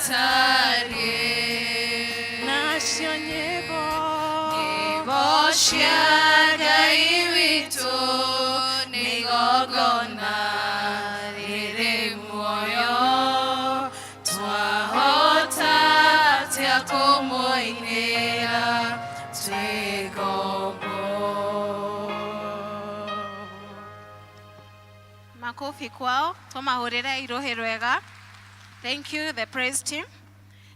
atariĩ. Nacio nyĩmbo, Nyĩmbo cia Ngai witũ nĩ igongona rĩrĩ muoyo. Twahota atĩa kũmũinĩra twĩ ngombo? Makofi kwao, tũmahũrĩre iruhi rwega. Thank you, the praise team.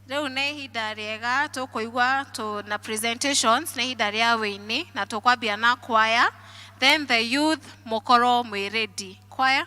Rĩu nĩ ihinda rĩega tũkũigua na presentations, nĩ ihinda rĩa wĩini na tũkwambia na choir, then the youth mũkorwo mwĩ ready. Choir.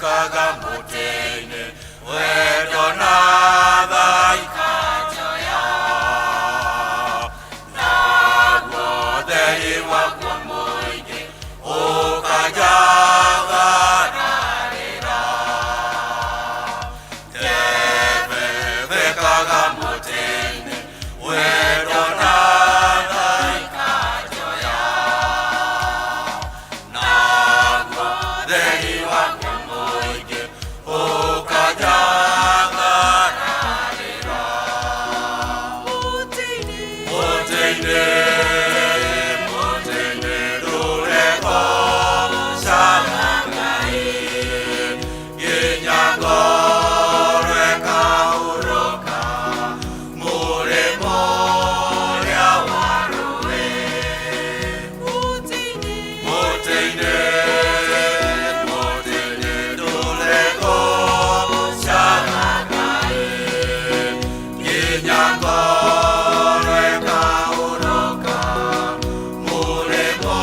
Kaga mũtĩ-inĩ wendo na tha ikanjoya, naguo theri waguo mũingĩ ũkanjagararĩra. Ndebebekaga mũtĩ-inĩ wendo na tha ikanjoya, naguo theri waguo mũingĩ ũkanjagararĩra. Mũtĩ-inĩ, mũtĩ-inĩ ndũregocaga Ngai nginya ngoro ĩkahurũka mũrĩmo ũrĩa wa rũĩ. Mũtĩ-inĩ, mũtĩ-inĩ ndũregocaga Ngai nginya ngoro ĩkahurũka mũrĩmo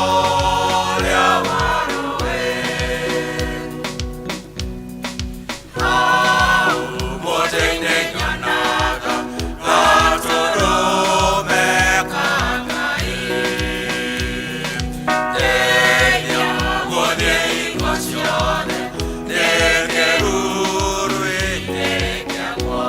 ũrĩa wa rũĩ. Hau mũtĩ-inĩ nyonaga gatũrũme ka Ngai. Ndeithia gũthiĩ hingo ciothe ndĩ kĩruru-inĩ kĩaguo.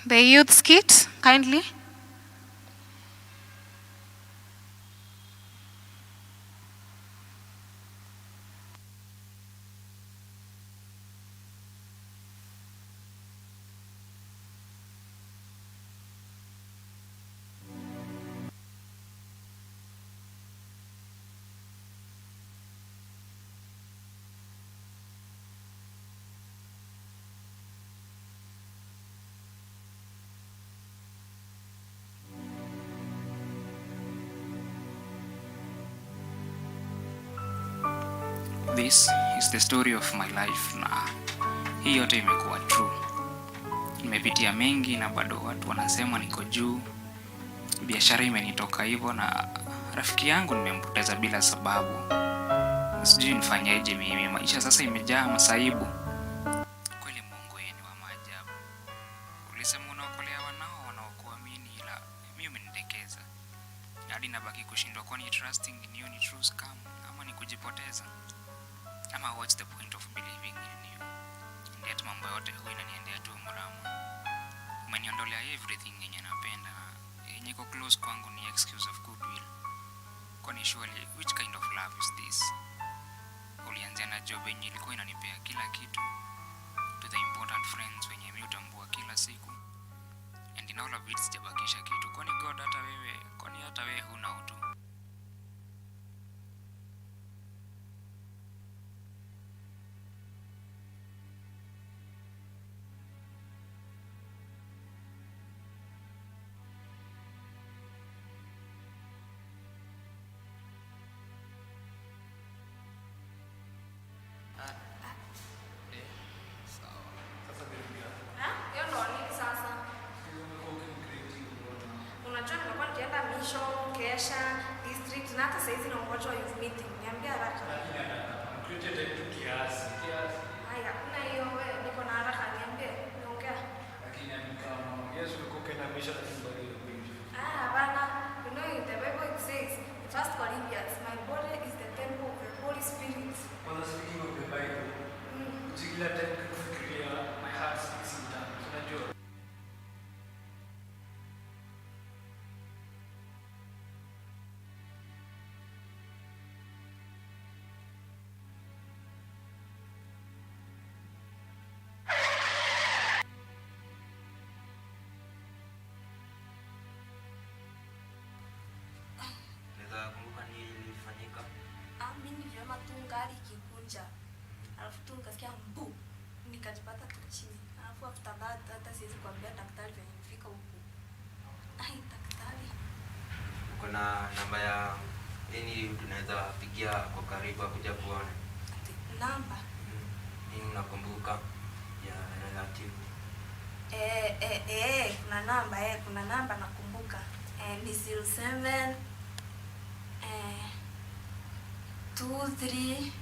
The youth skit, kindly. This is the story of my life, na hii yote imekuwa true. Nimepitia mengi na bado watu wanasema niko juu. Biashara imenitoka hivyo na rafiki yangu nimempoteza bila sababu. Sijui nifanyeje mimi, maisha sasa imejaa masaibu. Kweli Mungu yeye ni wa maajabu. Ulisema unaokolea wanao wanaokuamini, ila mimi umenidekeza. Hadi nabaki kushindwa, kwani trusting in you ni true scam ama ni kujipoteza? Ama what's the point of believing in you? And yet mambo yote huwa inaniendea tu mrama. Umeniondolea everything yenye napenda na yenye iko close kwangu ni excuse of goodwill. Kwani surely which kind of love is this? Ulianzia na job yenye ilikuwa inanipea kila kitu, to the important friends wenye mi hutambua kila siku, and in all of it sijabakisha kitu. Kwani God, hata wewe, kwani hata wewe huna utu? Hiyo ndo nini sasa? Unajua nimekuwa nikienda mission, kesha, district na hata saizi naongoja youth meeting. Niambie haraka. Haya, kuna hiyo wewe, niko na haraka niambie. Niongea. Ah, bana, you know in the Bible it says, in First Corinthians, my body is the temple of the Holy Spirit. Kwanza, speaking of the Bible, kila time kufikiria, my heart speaks in tongues. Unajua? Naweza kumbuka nini ilifanyika? Ah, mi niliona tu gari ikikunja, alafu tu nikasikia mbu, nikajipata tu chini. Alafu after that hata siwezi kuambia daktari venye nilifika huku. Ai, daktari. Uko na namba ya nini tunaweza pigia kwa karibu akuja kuona? Ati namba? Nini unakumbuka ya relative? Kuna namba, kuna namba nakumbuka. Ni 07 23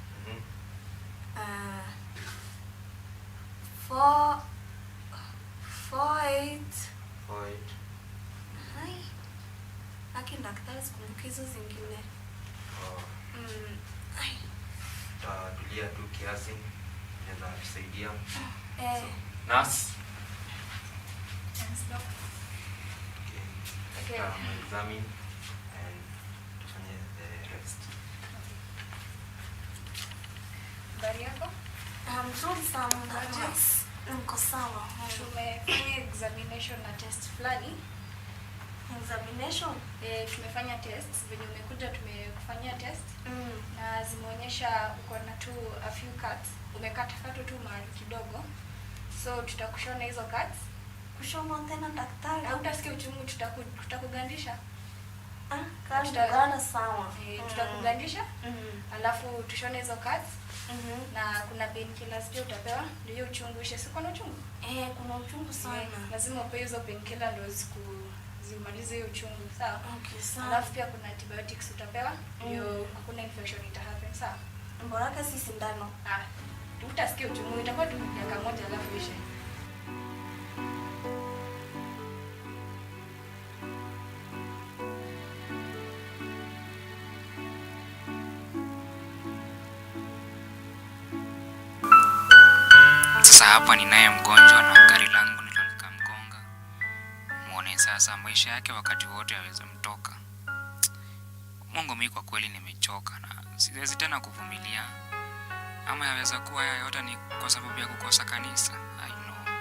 4 4 8. 4 8. Ai. Lakini daktari, sikumbuki hizo zingine. Oh, Ai. tutatulia tu kiasi, inaweza tusaidia. Eh. Nurse. Yes, doc. Okay. Okay. Examine and tufanye the rest. Habari yako? Ah, mzuri sana. Niko sawa. Tumefanya examination na test fulani. Examination? Eh, tumefanya test venye umekuja, tumekufanyia test na zimeonyesha uko na tu a few cuts. Umekatakatwa tu mahali kidogo, so tutakushona hizo cuts. Kushona tena, daktari? Hautasikia uchungu, tutakugandisha. Ah, kuganda sawa. Eh, tutakugandisha alafu tushone hizo cuts na kuna painkillers pia utapewa ndio hiyo uchungu ishe. Si uko na uchungu? Eh, kuna uchungu sana. Eh, lazima upewe hizo painkiller ndio zimalize hiyo uchungu, sawa? Okay, sawa. Alafu pia kuna antibiotics utapewa ndio hakuna infection ita happen, sawa? Borake si sindano. Ah, utasikia uchungu, itakuwa tu dakika moja alafu ishe. Sasa hapa ninaye mgonjwa na gari langu ndilo likamgonga. naye sasa, maisha yake wakati wote aweze mtoka. Mungu, mi kwa kweli nimechoka na siwezi tena kuvumilia. Ama yaweza kuwa haya yote ni kwa sababu ya kukosa kanisa. I know.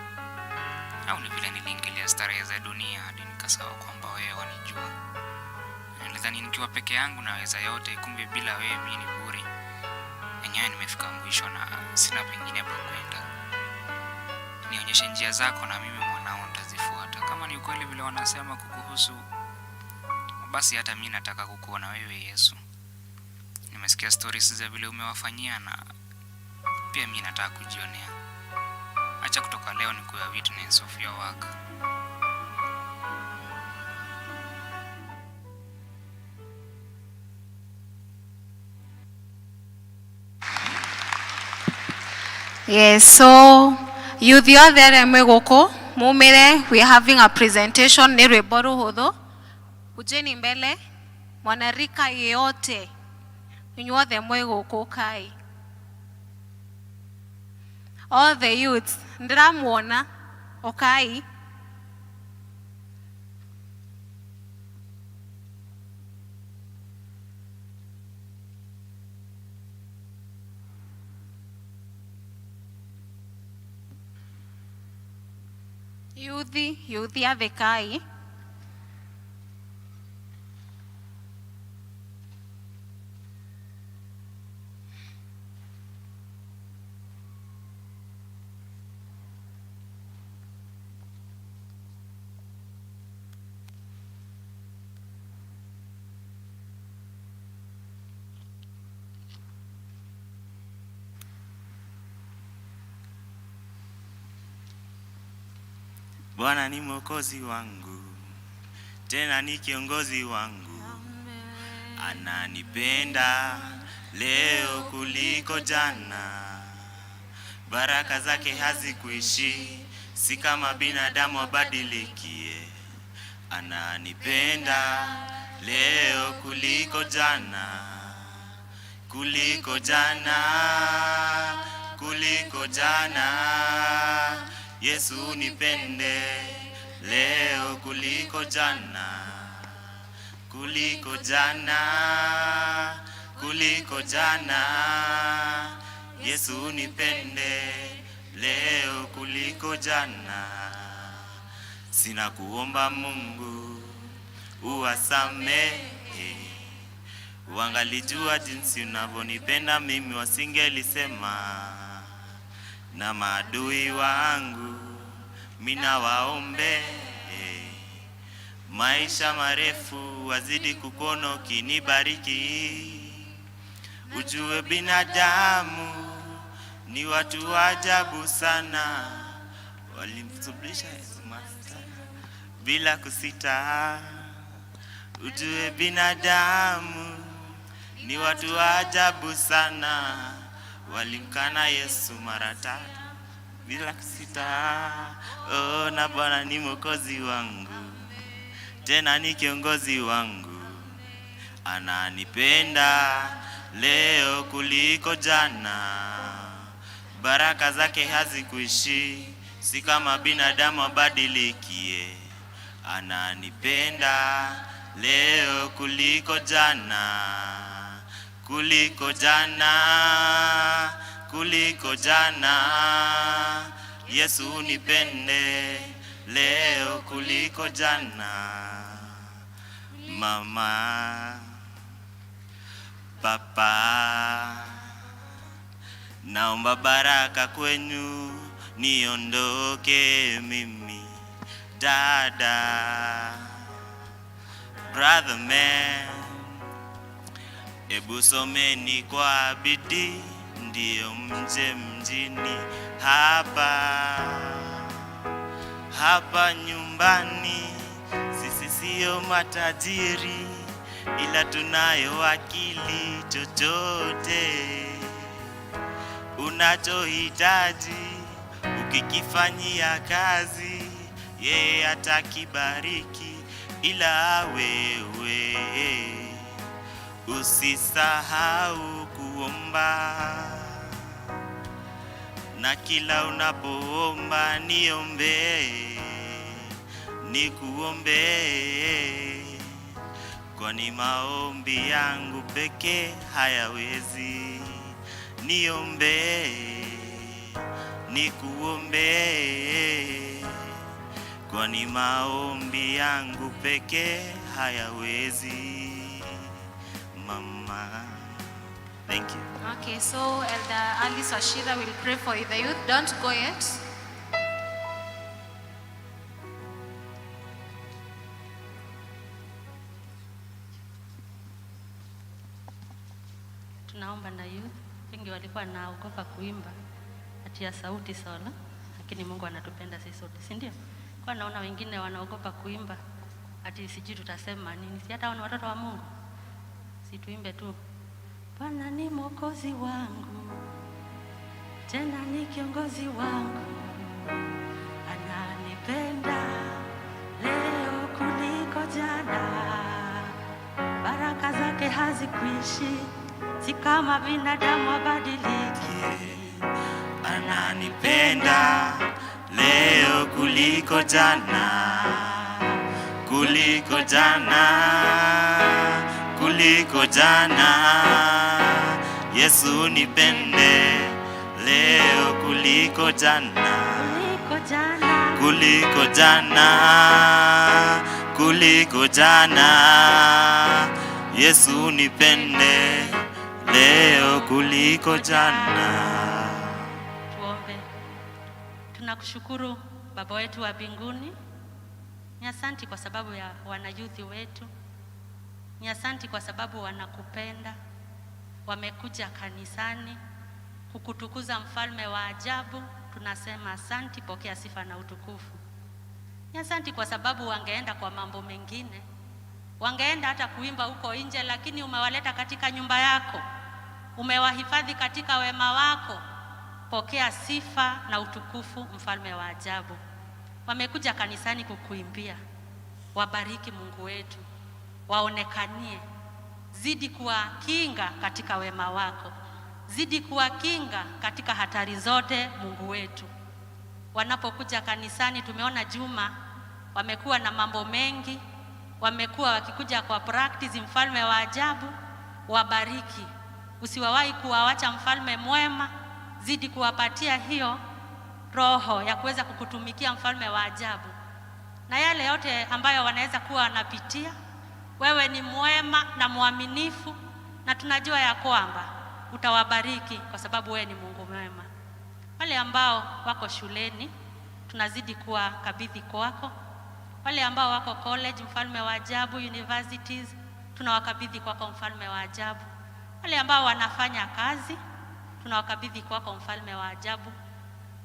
Au ni vile niliingilia starehe za dunia hadi nikasahau kwamba wewe wanijua. Nilidhani nikiwa peke yangu naweza yote, kumbe bila wewe mi ni bure. Enyewe nimefika mwisho na sina pengine pa kwenda. Nionyeshe njia zako na mimi mwanao nitazifuata. Kama ni ukweli vile wanasema kukuhusu, basi hata mi nataka kukuona wewe Yesu. Nimesikia stories za vile umewafanyia na pia mi nataka kujionea. Acha kutoka leo nikuwe a witness of your work. Yes, so youth othe arĩa mwĩ gũkũ mumire, we are having a presentation, nĩ rwĩmbo rũhũthũ. Kujeni mbele, mwanarika yeyote, inyuothe mwĩ gũkũ kai. All the youths, ndĩramuona, ũkai. Yuthi, yuthi athĩkai. Bwana ni mwokozi wangu, tena ni kiongozi wangu, ananipenda leo kuliko jana. Baraka zake hazikuishi, si kama binadamu abadilikie. Ananipenda leo kuliko jana, kuliko jana, kuliko jana. Yesu nipende leo kuliko jana, kuliko jana, kuliko jana. Yesu nipende leo kuliko jana. Sina kuomba Mungu uwasamehe, wangalijua jinsi unavyonipenda mimi wasingelisema. Na maadui wangu mina waombe, maisha marefu wazidi kukuona ukinibariki. Ujue binadamu ni watu wa ajabu sana, walimsulubisha Yesu Master bila kusita. Ujue binadamu ni watu wa ajabu sana, walimkana Yesu mara tatu bila kusita. Oh, na Bwana ni mwokozi wangu, tena ni kiongozi wangu, ananipenda leo kuliko jana. Baraka zake hazikuishi, si kama binadamu abadilikie. Ananipenda leo kuliko jana, kuliko jana, kuliko jana. Yesu nipende leo kuliko jana. Mama, papa, naomba baraka kwenyu, niondoke mimi. Dada, brother man, ebu someni kwa bidii, ndiyo mje mjini hapa. Hapa nyumbani sisi sio matajiri, ila tunayo akili. Chochote unachohitaji ukikifanyia kazi, yeye atakibariki, ila wewe usisahau kuomba, na kila unapoomba niombee, nikuombee, kwani maombi yangu pekee hayawezi. Niombee, nikuombee, kwani maombi yangu pekee hayawezi. Mama, thank you. Okay, so Elder Alice Wachira will pray for the youth. Don't go yet. Tunaomba na youth. Wengi walikuwa naogopa kuimba ati ya sauti sola, lakini Mungu anatupenda sisi sote, si ndio? Kwa naona wengine wanaogopa kuimba ati sijui tutasema nini. Si hata ni watoto wa Mungu, si tuimbe tu, Bwana ni mwokozi wangu, tena ni kiongozi wangu, ananipenda leo kuliko jana, baraka zake hazikuishi, si kama binadamu abadiliki. Ananipenda leo kuliko jana, kuliko jana, kuliko jana. Yesu nipende leo kuliko jana, kuliko jana, kuliko jana, kuliko jana. Yesu nipende leo kuliko jana. Tuombe. Tunakushukuru Baba wetu wa mbinguni, ni asanti kwa sababu ya wanayouth wetu, ni asanti kwa sababu wanakupenda, wamekuja kanisani kukutukuza mfalme wa ajabu. Tunasema asanti, pokea sifa na utukufu. Ni asanti kwa sababu wangeenda kwa mambo mengine, wangeenda hata kuimba huko nje, lakini umewaleta katika nyumba yako, umewahifadhi katika wema wako. Pokea sifa na utukufu, mfalme wa ajabu. Wamekuja kanisani kukuimbia. Wabariki Mungu wetu, waonekanie, zidi kuwakinga katika wema wako, zidi kuwakinga katika hatari zote, Mungu wetu. Wanapokuja kanisani, tumeona Juma wamekuwa na mambo mengi, wamekuwa wakikuja kwa practice, mfalme wa ajabu. Wabariki, usiwawahi kuwawacha, mfalme mwema, zidi kuwapatia hiyo roho ya kuweza kukutumikia, mfalme wa ajabu, na yale yote ambayo wanaweza kuwa wanapitia, wewe ni mwema na mwaminifu, na tunajua ya kwamba utawabariki kwa sababu wewe ni Mungu mwema. Wale ambao wako shuleni tunazidi kuwakabidhi kwako. Wale ambao wako college, mfalme wa ajabu, universities, tunawakabidhi kwako, mfalme wa ajabu. Wale ambao wanafanya kazi tunawakabidhi kwako, mfalme wa ajabu.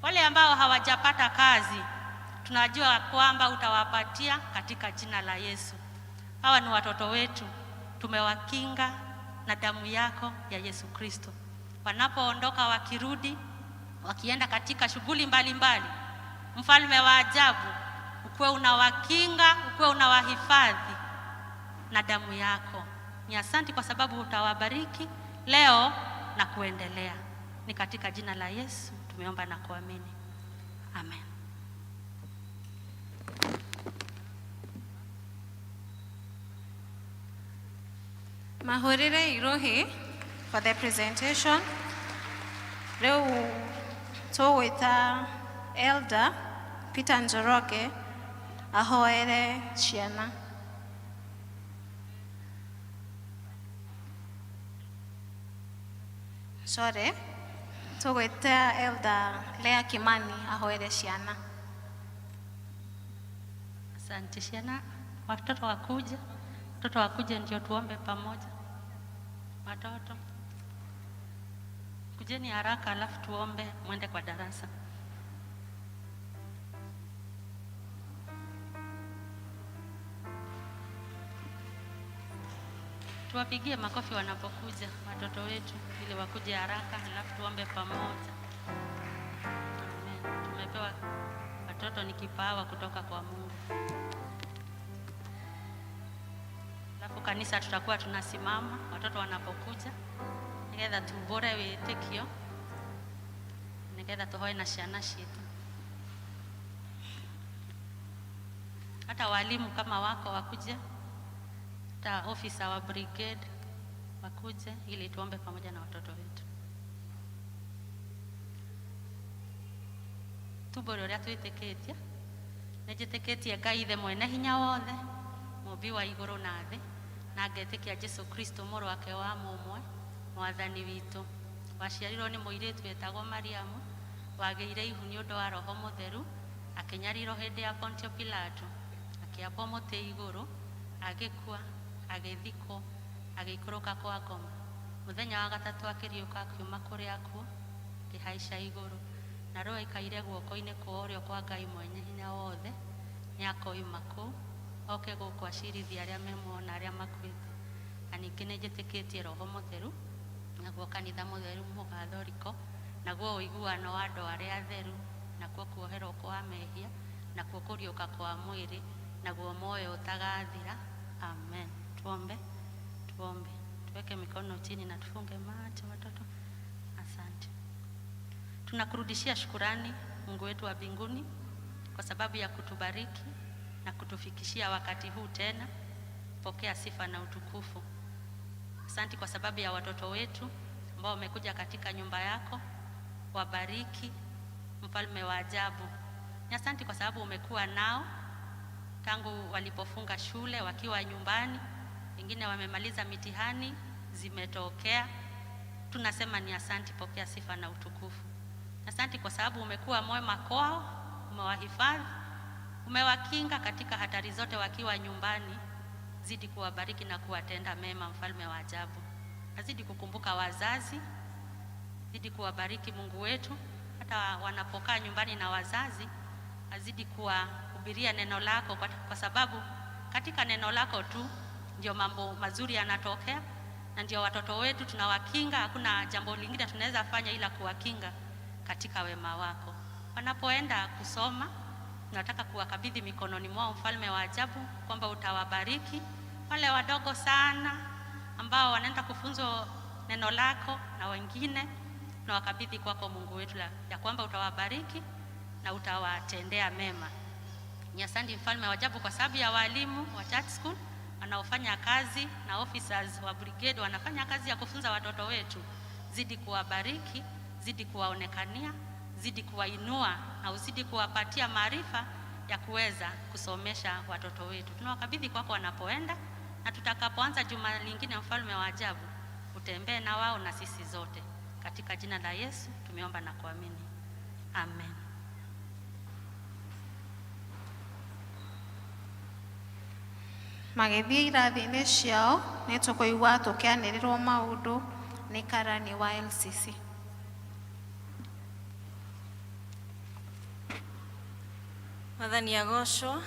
Wale ambao hawajapata kazi tunajua kwamba utawapatia katika jina la Yesu. Hawa ni watoto wetu, tumewakinga na damu yako ya Yesu Kristo. Wanapoondoka wakirudi, wakienda katika shughuli mbalimbali, mfalme wa ajabu, ukuwe unawakinga, ukuwe unawahifadhi na damu yako. Ni asanti kwa sababu utawabariki leo na kuendelea. Ni katika jina la Yesu tumeomba na kuamini. Amen. Mahurire Irohi for the presentation. Rĩu tũgwĩta Elder Peter Njoroge ahoere ciana. Sorry, tũgwĩta Elder Lea Kimani ahoere ciana. Asante ciana, watoto wakuje, watoto wakuje ndio tuombe pamoja. Watoto kujeni haraka, alafu tuombe mwende kwa darasa. Tuwapigie makofi wanapokuja watoto wetu, ili wakuje haraka, alafu tuombe pamoja. Amen. Tumepewa watoto ni kipawa kutoka kwa Mungu. Alafu kanisa tutakuwa tunasimama watoto wanapokuja nigetha tumbure wĩtĩkio nigetha tũhoe na ciana citũ. Hata walimu kama wako wakuje, hata ofisa wa brigade wakuje ili tuombe pamoja na watoto wetu. Tumbũre ũrĩa twĩtĩkĩtie. Nĩnjĩtĩkĩtie Ngai Ithe mwene hinya wothe, mũmbi wa igũrũ na thĩ, na ngetĩkia Jesũ Kristo mũrũ wake wa mũmwe, mwathani witũ, waciarirwo nĩ mũirĩtu wetagwo Mariamu, wagĩire ihu nĩ ũndũ wa Roho Mũtheru, akĩnyarirwo hĩndĩ ya Pontio Pilato, akĩambwo mũtĩ igũrũ, agĩkua, agĩthikwo, agĩikũrũka kwa ngoma. Mũthenya wa gatatũ akĩriũka akiuma kũrĩ akuũ, akĩhaica igũrũ, na rĩu aikaire guoko-inĩ kwa ũrĩo kwa Ngai mwene hinya wothe. Nĩakoima kũu oke gũkũ acirithie arĩa me muoyo na arĩa makuĩte. Na ningĩ nĩnjĩtĩkĩtie Roho Mũtheru, naguo kanitha mũtheru mũgathoriko, naguo ũiguano wa andũ arĩa atheru, nakuo kuoherwo kwa mehia, nakuo kũriũka kwa mwĩrĩ, naguo muoyo ũtagathira. Amen. Tuombe, tuombe. Tuweke mikono chini na tufunge macho watoto. Asante. Tunakurudishia shukurani Mungu wetu wa mbinguni kwa sababu ya kutubariki na kutufikishia wakati huu tena. Pokea sifa na utukufu. Asante kwa sababu ya watoto wetu ambao wamekuja katika nyumba yako. Wabariki, mfalme wa ajabu. Ni asante kwa sababu umekuwa nao tangu walipofunga shule wakiwa nyumbani, wengine wamemaliza mitihani zimetokea. Tunasema ni asante, pokea sifa na utukufu. Asante kwa sababu umekuwa mwema kwao, umewahifadhi, umewakinga katika hatari zote wakiwa nyumbani. Zidi kuwabariki na kuwatenda mema, mfalme wa ajabu. Azidi kukumbuka wazazi, zidi kuwabariki Mungu wetu, hata wanapokaa nyumbani na wazazi, azidi kuwahubiria neno lako, kwa sababu katika neno lako tu ndio mambo mazuri yanatokea, na ndio watoto wetu tunawakinga. Hakuna jambo lingine tunaweza fanya ila kuwakinga katika wema wako. Wanapoenda kusoma, tunataka kuwakabidhi mikononi mwao, mfalme wa ajabu, kwamba utawabariki wale wadogo sana ambao wanaenda kufunzwa neno lako, na wengine tunawakabidhi kwako Mungu wetu, ya kwamba utawabariki na utawatendea mema. Ni asante mfalme wa ajabu kwa sababu ya walimu wa church school wanaofanya kazi na officers wa brigade wanafanya kazi ya kufunza watoto wetu. Zidi kuwabariki, zidi kuwaonekania, zidi kuwainua na uzidi kuwapatia maarifa ya kuweza kusomesha watoto wetu. Tunawakabidhi kwako wanapoenda, na tutakapoanza juma lingine, mfalme wa ajabu, utembee na wao na sisi zote. Katika jina la Yesu tumeomba na kuamini. Amen. Magĩthiĩ irathi-inĩ ciao nĩ tũkũigua tũkĩanĩrĩrwo maũndũ nĩ karani wa LCC. Mwathani agocwo,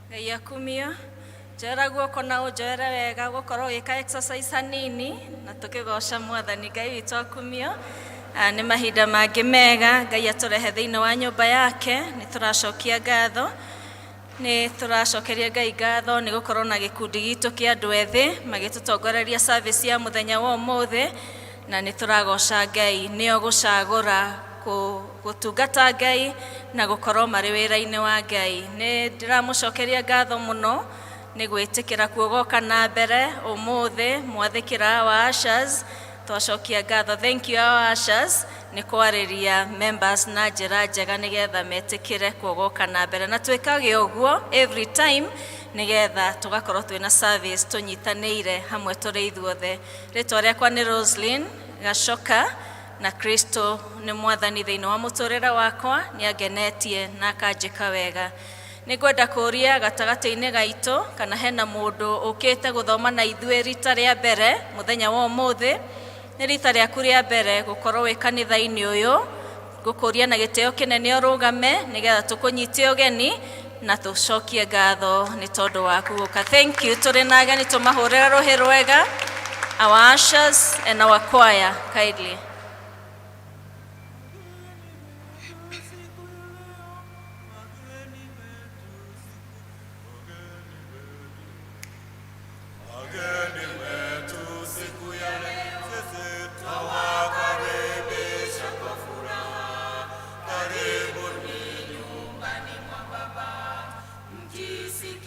Ngai akumio. Njoera guoko na ũnjoere wega gũkorwo ũgĩka exercise hanini na tũkĩgoca Mwathani Ngai witũ akumio. Nĩ mahinda mangĩ mega Ngai atũrehe thĩinĩ wa nyũmba yake. Nĩ tũracokia ngatho, nĩ tũracokeria Ngai ngatho nĩ gũkorwo na gĩkundi gitũ kĩa andũ ethĩ magĩtũtongoreria service ya mũthenya wa ũmũthĩ, na nĩ tũragoca Ngai nĩo gũcagũra gũtungata Ngai na gũkorwo marĩ wĩra-inĩ wa Ngai. Nĩ ndĩramũcokeria ngatho mũno nĩ gwĩtĩkĩra kuogoka na mbere ũmũthĩ mwathĩkĩra our ushers. Twacokia ngatho, thank you our ushers nĩ kwarĩria members na njĩra njega nĩgetha metĩkĩre kuogoka na mbere, na twĩkage ũguo every time nĩgetha tũgakorwo twĩna service tũnyitanĩire hamwe tũrĩ ithuothe. Rĩtwa rĩakwa nĩ Roslyn Gacoka, na Kristo nĩ mwathani thĩinĩ wa mũtũrĩre wakwa, nĩ angenetie na akanjĩka wega. Nĩ ngwenda kũũria gatagatĩ-inĩ gaitũ kana hena mũndũ ũkĩte gũthoma na ithuĩ rita rĩa mbere mũthenya wa ũmũthĩ. Nĩ rita rĩaku rĩa mbere gũkorwo wĩ kanitha-inĩ ũyũ, ngũkũria na gĩtĩo kĩnene ũrũgame nĩgetha tũkũnyite ũgeni na tũcokie ngatho nĩ tondũ waku gũka. Thank you. Tũrĩ na ageni, tũmahũrĩre rũhĩ rwega, our ushers and our choir kindly. Wageni wetu siku ya leo, sisi twawakaribisha kwa furaha. Karibuni nyumbani mwa Baba, mjisikie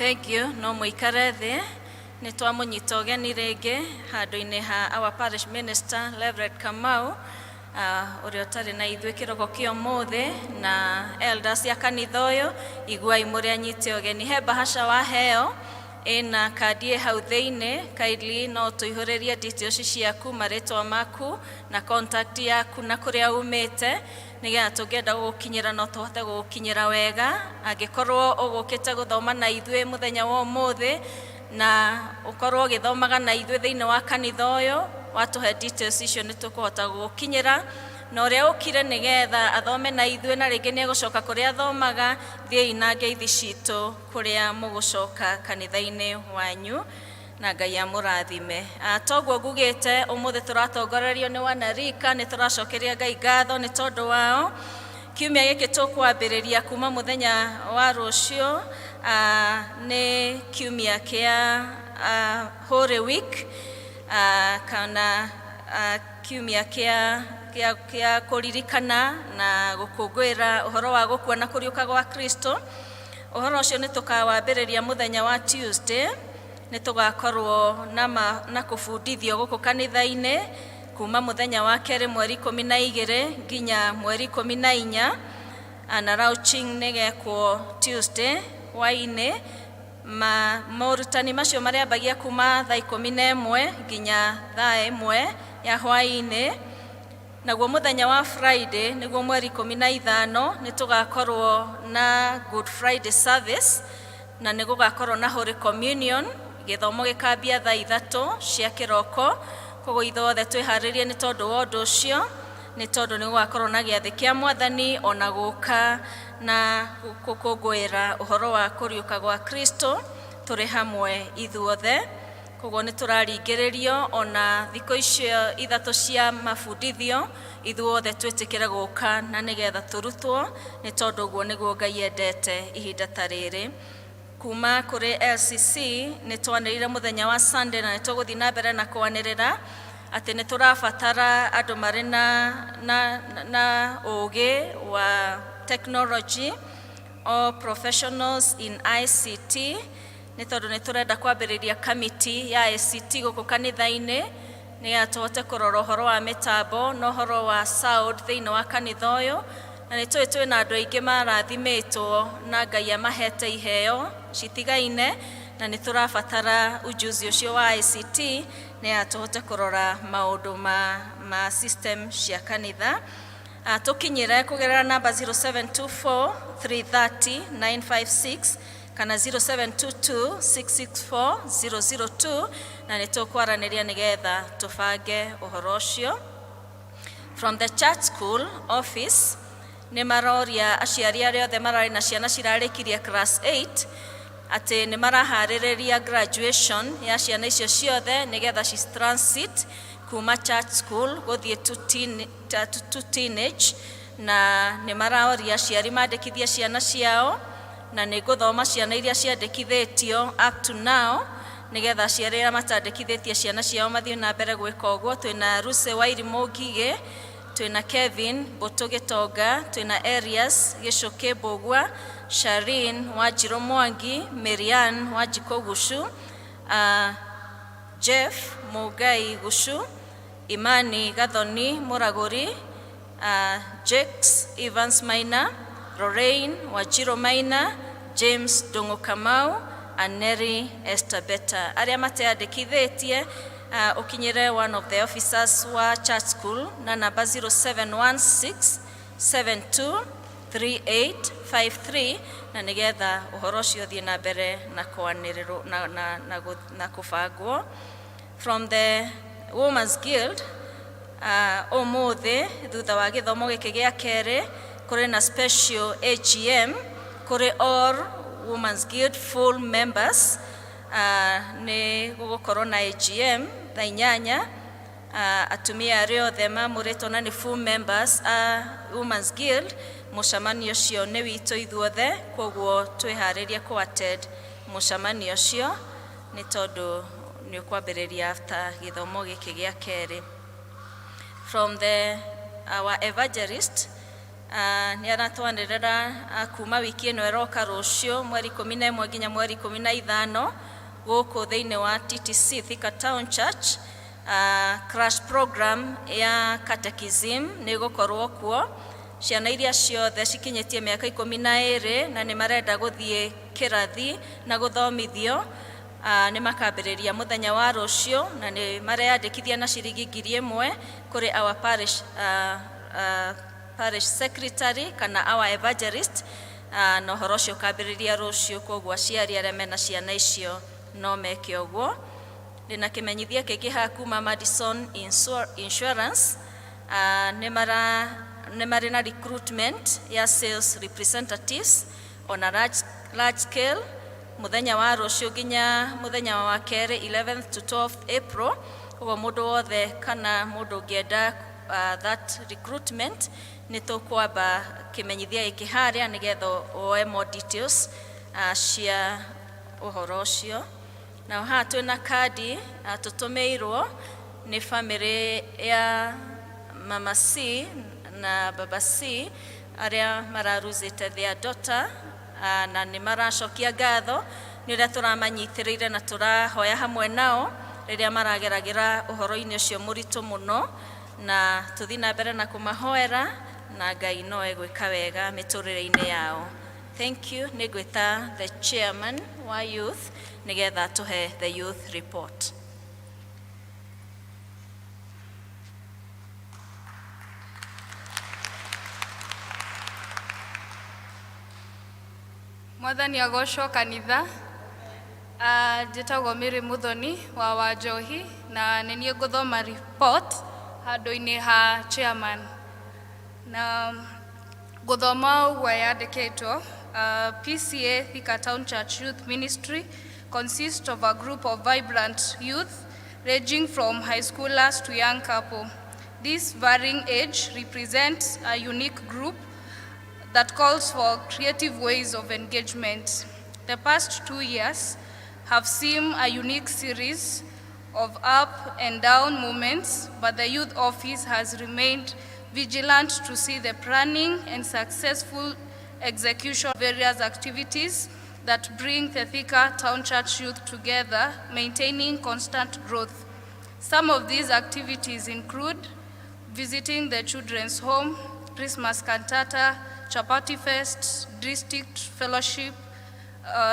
Thank you. No mũikare thĩ. Nĩ twamũnyita ũgeni rĩngĩ handũ-inĩ ha our parish minister Reverend Kamau, ũrĩa ũtarĩ na ithuĩ kĩroko kĩa ũmũthĩ, na elders ya kanitha ũyũ. Iguai mũrĩ anyite ũgeni. He bahasha waheo ĩna kandi ĩ hau thĩinĩ. Kindly no tũihũrĩrie details ciaku, marĩtwa maku na contact yaku na kũrĩa umĩte, nĩgetha tũngĩenda gũgũkinyĩra no tũhote gũgũkinyĩra wega. Angĩkorwo ũgũkĩte gũthoma na ithuĩ mũthenya wa ũmũthĩ na ũkorwo ũgĩthomaga na ithuĩ thĩinĩ wa kanitha ũyũ, watũhe details icio nĩ tũkũhota gũgũkinyĩra. Na ũrĩa ũkire nĩgetha athome na ithuĩ na rĩngĩ nĩ egũcoka kũrĩa athomaga, thiĩi na ngeithi citũ kũrĩa mũgũcoka kanitha-inĩ wanyu, na Ngai amũrathime. Toguo ngugĩte, ũmũthĩ tũratongorerio nĩ wanarika. Nĩ tũracokeria Ngai ngatho nĩ tondũ wao. Kiumia gĩkĩ tũkwambĩrĩria kuma mũthenya wa rũciũ nĩ kiumia kĩa Holy Week, kana kiumia kĩa kũririkana na gũkũngũĩra ũhoro wa gũkua na kũriũka gwa Kristo. Ũhoro ũcio nĩ tũkawambĩrĩria mũthenya wa Tuesday. Nĩ tũgakorwo na kũbundithio gũkũ kanitha-inĩ kuma mũthenya wa kerĩ mweri 12 nginya mweri 14, na launching nĩ gekwo Tuesday hwaĩ-inĩ. Ma morutani macio marĩambagia kuma thaa 11 nginya thaa 1 ya hwaĩ-inĩ. Naguo mũthenya wa Friday, nĩguo mweri 15, nĩ tũgakorwo na Good Friday service na nĩ gũgakorwo na Holy Communion. Gĩthomo gĩkambia thaa 3 cia kĩroko. Koguo ithuothe twĩharĩrie nĩ tondũ wa ũndũ ũcio, nĩ tondũ nĩ gũgakorwo na gĩathĩ kĩa Mwathani ona gũka na gũkũngũĩra ũhoro wa kũriũka gwa Kristo tũrĩ hamwe ithuothe. Koguo nĩ tũraringĩrĩrio ona thikũ icio 3 cia mabundithio ithuothe twĩtĩkĩre gũka na nĩgetha tũrutwo, nĩ tondũ ũguo nĩguo Ngai endete ihinda ta rĩrĩ. Kuma kũrĩ LCC nĩ twanĩrĩire mũthenya wa Sunday na nĩ tũgũthiĩ na mbere na kwanĩrĩra atĩ nĩ tũrabatara andũ marĩ na ũgĩ wa technology or professionals in ICT, nĩ tondũ nĩ tũrenda kwambĩrĩria kamiti ya ICT gũkũ kanitha-inĩ, nĩgetha tũhote kũrora ũhoro wa mĩtambo na ũhoro wa sound thĩinĩ wa kanitha ũyũ. Na nĩ tũĩ twĩna andũ aingĩ marathimĩtwo na Ngai amahete iheo citigaine, na nĩ tũrabatara ujuzi ũcio wa ICT nĩgetha tũhote kũrora maũndũ ma system cia kanitha. Tũkinyĩre kũgerera namba 0724 330 956 kana 0722 664 002, na nĩ tũkwaranĩria nĩgetha tũbange ũhoro ũcio. From the church school office nĩ maroria aciari arĩa othe mararĩ na ciana cirarĩkirie class 8 atĩ nĩ maraharĩrĩria graduation ya ciana icio ciothe, nĩgetha ci transit kuma church school gũthiĩ to teenage, na nĩ maraoria aciari mandĩkithie ciana ciao, na nĩ ngũthoma ciana iria ciandĩkithĩtio up to now, nĩgetha aciari arĩa matandĩkithĩtie ciana ciao mathiĩ na mbere gwĩka ũguo. Twĩna Ruse Wairimũ Ngigĩ, twĩna Kevin Mbũtũ Gĩtonga, twĩna Elias Gĩcũkĩ Mbũgua, Sharin Wanjirũ Mwangi, Marian Wanjikũ Gucu, Jeff Mũngai Gucu, Imani Gathoni Mũragũri, Jakes Evans Maina, Lorraine Wanjirũ Maina, James Ndung'u Kamau, Aneri Esther Beta. Arĩa mateandĩkithĩtie, ũkinyĩre one of the officers wa church school na namba 0716 72 3853, na nĩgetha ũhoro ũcio ũthiĩ na mbere na kwanĩrĩrwo na kũbangwo. From the Women's Guild, ũmũthĩ thutha wa gĩthomo gĩkĩ gĩa kerĩ kũrĩ na special AGM kũrĩ all Women's Guild full members. Nĩ gũgũkorwo na AGM thaa 8. Atumia arĩa othe mamũrĩtwo na nĩ full members a Women's Guild, mũcemanio ũcio nĩ witũ ithuothe, koguo twĩharĩrie kũ attend mũcemanio ũcio, nĩ tondũ nĩ ũkwambĩrĩria after gĩthomo gĩkĩ gĩa kerĩ. From the our evangelist, Nĩ aratwanĩrĩra kuma wiki ĩno ĩroka rũciũ mweri 11 nginya mweri 15 gũkũ thĩinĩ wa TTC Thika Town Church. Crash program ya catechism nĩ ĩgũkorwo kuo. Ciana iria ciothe cikinyĩtie mĩaka 12 na nĩ marenda gũthiĩ kĩrathi na gũthomithio, nĩ makambĩrĩria mũthenya wa rũciũ, na nĩ mareyandĩkithia na ciringi 1,000 kũrĩ our parish secretary kana our evangelist, na ũhoro ũcio ũkambĩrĩria rũciũ. Koguo aciari arĩa mena ciana icio no meke ũguo. Ndĩna kĩmenyithia kĩngĩ haha kuma Madison Insurance. Nĩ marĩ na recruitment ya sales representatives on a large scale mũthenya wa rũciũ nginya mũthenya wa kerĩ, 11th to 12th April. Koguo mũndũ wothe kana mũndũ ũngĩenda that recruitment, nĩ tũkwamba kĩmenyithia gĩkĩ harĩa nĩgetha woe more details cia ũhoro ũcio. Na haha twĩna kandi tũtũmĩirwo nĩ famĩlĩ ya Mama C na Baba C arĩa mararuzĩte their daughter, na nĩ maracokia ngatho nĩ ũrĩa tũramanyitĩrĩire na tũrahoya hamwe nao rĩrĩa marageragĩra ũhoro-inĩ ũcio mũritũ mũno, na tũthiĩ na mbere na kũmahoera na Ngai no egwĩka wega mĩtũrĩre-inĩ yao. Thank you. Nĩ ngwĩta the chairman wa youth nĩgetha tũhe the youth report. Mwathani agocwo kanitha. Njĩtagwo Mary Muthoni wa Wanjohi na nĩ niĩ ngũthoma report handũ-inĩ ha chairman. Na ngũthoma ũguo yandĩkĩtwo. PCEA Thika Town Church Youth Ministry consists of a group of vibrant youth ranging from high schoolers to young couple. This varying age represents a unique group that calls for creative ways of engagement. The past 2 years have seen a unique series of up and down moments, but the youth office has remained vigilant to see the planning and successful execution of various activities that bring the Thika Town Church youth together, maintaining constant growth. Some of these activities include visiting the children's home, Christmas cantata, Chapati Fest, district fellowship,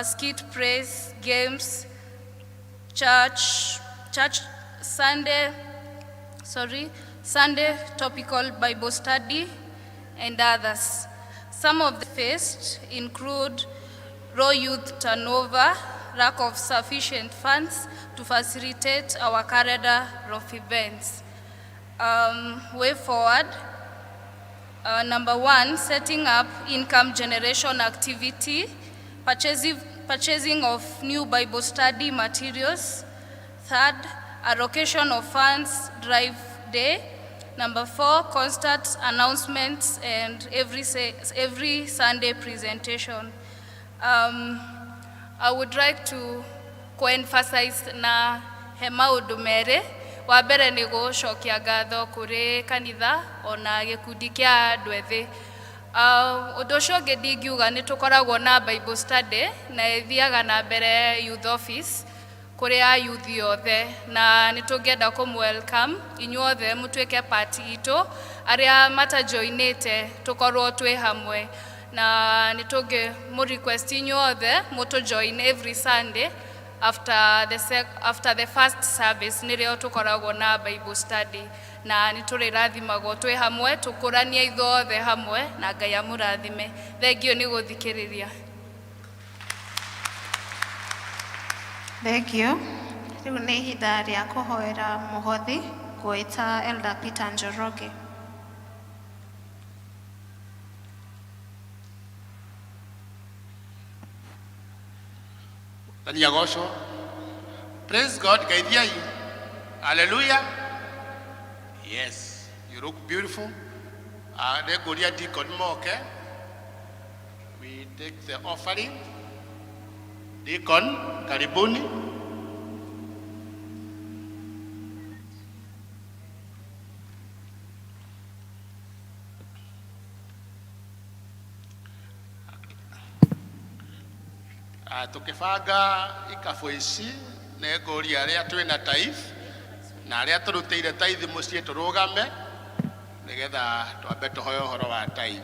skit praise, games, church Sunday, sorry, Sunday topical Bible study, and others. Some of the faced include low youth turnover, lack of sufficient funds to facilitate our calendar of events. Way forward, number one, setting up income generation activity, purchasing of new Bible study materials. Third, allocation of funds drive day. Number four, constant announcements and every Sunday presentation. I would like to co-emphasize na he maũndũ merĩ. Wa mbere nĩ gũcokia ngatho kũrĩ kanitha ona gĩkundi kĩa andũ ethĩ. Ũndũ ũcio ũngĩ ndingiuga nĩ tũkoragwo na Bible study na ĩthiaga na mbere youth office kũrĩ a youth othe, na nĩ tũngĩenda kũmũ welcome inyuothe mũtuĩke part itũ, arĩa matajoinĩte tũkorwo twĩ hamwe, na nĩ tũngĩ mũ request inyuothe mũtũ join every Sunday after the first service, nĩrĩo tũkoragwo na Bible study, na nĩ tũrĩrathimagwo twĩ hamwe, tũkũranie ithuothe hamwe, na Ngai amũrathime. Thengiũ nĩ gũthikĩrĩria. Thank you. Rĩu nĩ ihinda rĩa kũhoera mũhothi, ngwĩta Elder Peter Njoroge. Mwathani agocwo. Praise God, geithiai. Hallelujah. Yes, you look beautiful. Nĩngũria deacon moke. We take the offering. Deacon, karibuni. Tukibanga ikabu ici nĩ ngũria arĩa twĩna tithe na arĩa tũrutĩire tithe mũciĩ tũrũgame nĩgetha twambe tũhoe ũhoro wa tithe.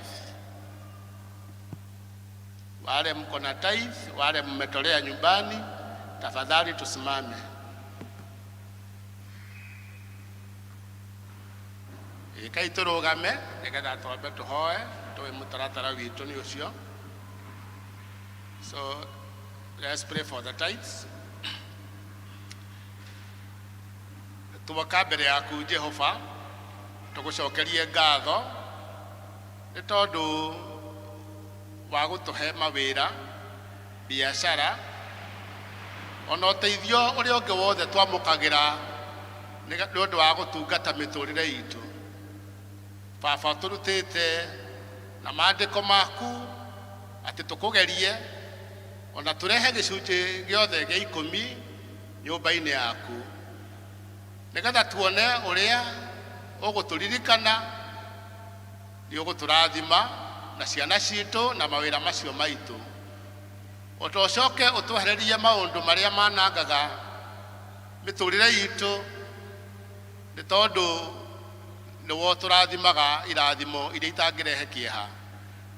Wale mko na tithe, wale mmetolea nyumbani, tafadhali tusimame. Ĩkai tũrũgame nĩgetha twambe tũhoe tũĩ mũtaratara witũ nĩ ũcio. So let's pray for the tithes. Tuoka mbere yaku Jehova tũgũcokerie ngatho nĩ tondũ wa gũtũhe mawĩra, biacara ona ũteithio ũrĩa ũngĩ wothe twamũkagĩra nĩ ũndũ wa gũtungata mĩtũrĩre itũ. Baba ũtũrutĩte na maandĩko maku atĩ tũkũgerie ona tũrehe gĩcunjĩ gĩothe gĩa ikũmi nyũmba-inĩ yaku nĩgetha tuone ũrĩa ũgũtũririkana nĩ ũgũtũrathima na ciana citũ na mawĩra macio maitũ. Ũtocoke ũtwehererie maũndũ marĩa manangaga mĩtũrĩre itũ nĩ tondũ nĩwe ũtũrathimaga irathimo iria itangĩrehe kĩeha.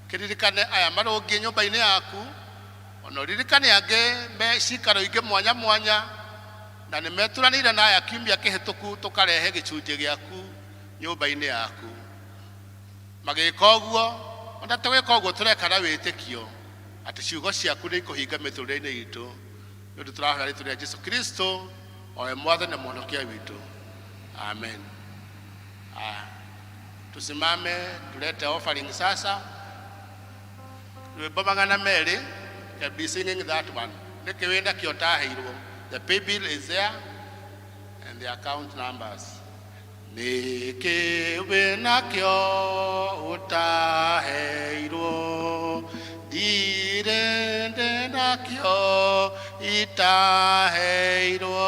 Kĩririkane aya marũngiĩ nyũmba-inĩ yaku ona ũririkane angĩ me cikaro ingĩ mwanya mwanya na nĩ meturanĩire na aya kiumia kĩhĩtũku tũkarehe gĩcunjĩ gĩaku nyũmba-inĩ yaku. Magĩka ũguo ona tũgĩka ũguo tũreka na wĩtĩkio atĩ ciugo ciaku nĩ ikũhinga mĩtũrĩre-inĩ itũ nĩ ũndũ tũrahoya rĩtwa rĩa Jesu Kristo o we mwathani na mũhonokia witũ. Amen. Tusimame tulete offering sasa. Rwĩmbo 200, can be singing that one. Nĩkĩ wĩna kĩo ũtaheirwo? The pay bill is there and the account numbers. Nĩkĩ wĩna kĩo ũtaheirwo? Ndirĩ ndĩnakĩo itaheirwo.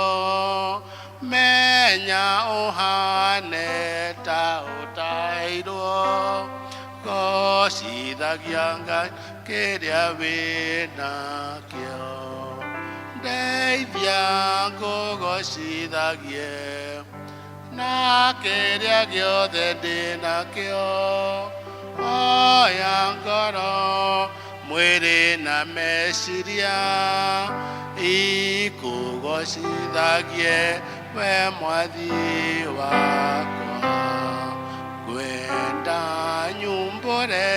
Menya ũhane ta ũtaheirwo. Gocithagia Ngai kĩrĩa wĩnakĩo. Ndeithia ngũgocithagie na kĩrĩa gĩothe ndĩnakĩo. Oya ngoro mwĩrĩ na meciria ikũgocithagie we mwathi wakwa. Ngwenda nyumbũre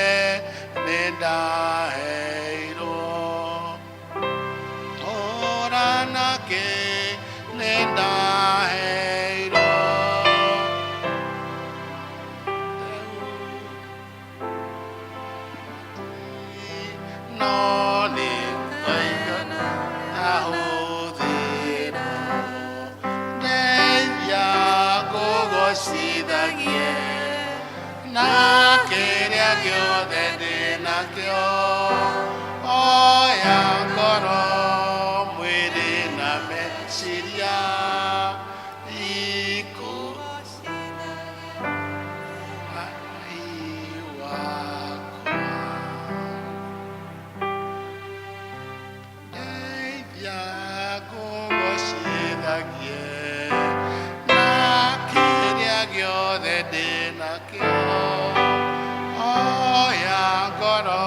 nĩ ndaheirwo. Tũranake nĩ ndaheirwo. No nĩ ngoiga ahũthĩrwo. Ndeithia ngũgocithagie na kĩrĩa gĩothe ndĩnakĩo. Oya ngoro mwĩrĩ na meciria ikũgocithagie Ngai wakwa. Ndeithia ngũgocithagie na kĩrĩa gĩothe ndĩnakĩo. Oya ngoro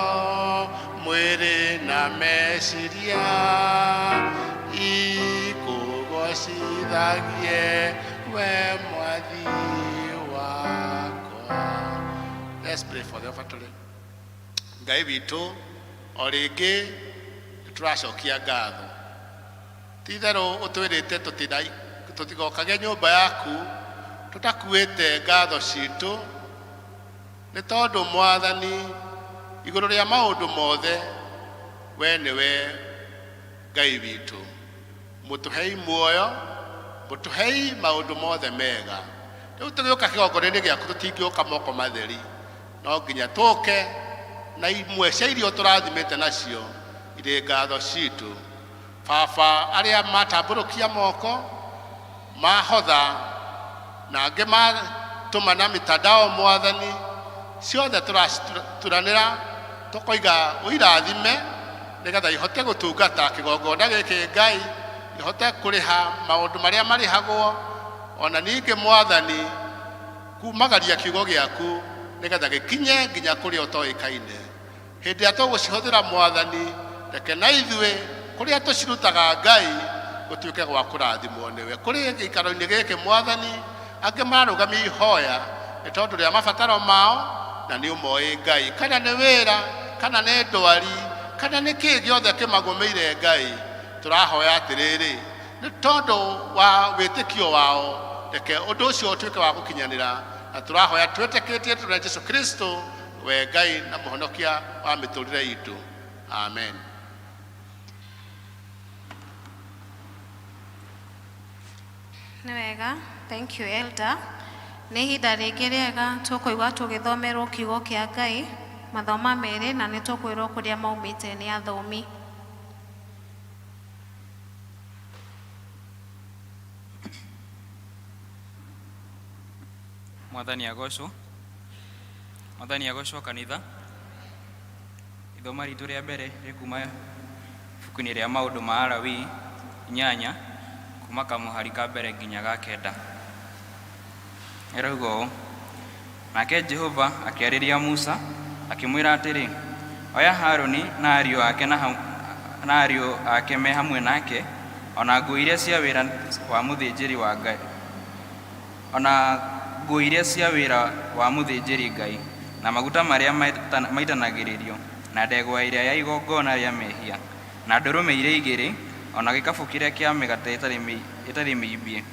mwĩrĩ na meciria ikũgocithagie we mwathi wakwa. Let's pray for the offertory. Ngai witũ o rĩngĩ nĩtũracokia ngatho. Ti itherũ ũtwĩrĩte tũtigokage nyũmba yaku tũtakuĩte ngatho citũ nĩ tondũ mwathani igũrũ rĩa maũndũ mothe we nĩwe Ngai witũ. Mũtũhei muoyo, mũtũhei maũndũ mothe mega. Rĩu tũgĩũka kĩgongona-inĩ gĩaku tũtingĩũka moko matheri, no nginya tũke na imwe cia iria ũtũrathimĩte nacio irĩ ngatho citũ. Baba arĩa matambũrũkia moko mahotha na angĩ matũma na mitandao mwathani ciothe tũraturanĩra tũkoiga ũirathime nĩgetha ihote gũtungata kĩgongona gĩkĩ Ngai, ihote kũrĩha maũndũ marĩa marĩhagwo, ona ningĩ Mwathani kumagaria kiugo gĩaku nĩgetha gĩkinye nginya kũrĩa ũtoĩkaine. Hĩndĩ ĩrĩa tũgũcihũthĩra Mwathani, reke na ithuĩ kũrĩa tũcirutaga Ngai gũtuĩke gwa kũrathimwo nĩwe. Kũrĩ gĩikaro-inĩ gĩkĩ Mwathani, angĩ mararũgamia ihoya nĩ tondũ rĩa mabataro mao, na nĩ ũmoĩ Ngai, kana nĩ wĩra, kana nĩ ndwari, kana nĩ kĩĩ gĩothe kĩmagũmĩire Ngai, tũrahoya atĩrĩrĩ, nĩ tondũ wa wĩtĩkio wao, reke ũndũ ũcio ũtuĩke wa gũkinyanĩra, na tũrahoya twĩtĩkĩtie tũrĩ Jesu Kristo, we Ngai na mũhonokia wa mĩtũrĩre itũ. Amen. Nĩ wega, thank you elder. Nĩ ihinda rĩngĩ rĩega tũkũigua tũgĩthomerwo kiugo kĩa Ngai mathoma merĩ na nĩ tũkwĩrwo kũrĩa maumĩte nĩ athomi. Mwathani agocwo. Mwathani agocwo kanitha. Ithoma ritũ rĩa mbere rĩ kuma ibuku-inĩ rĩa maũndũ ma Alawii 8 kuma kamũhari ka mbere nginya ga 9. Ĩrauga ũũ: Nake Jehova akĩarĩria Musa akĩmwĩra atĩrĩ, oya Haruni na ariũ ake na ariũ ake me hamwe nake, o na nguo iria cia wĩra wa mũthĩnjĩri wa Ngai, o na nguo iria cia wĩra wa mũthĩnjĩri Ngai, na maguta marĩa maitanagĩrĩrio, na ndegwa ĩrĩa ya igongona rĩa mehia, na ndũrũme iria igĩrĩ, o na gĩkabũ kĩrĩa kĩa mĩgate ĩtarĩ mĩimbie.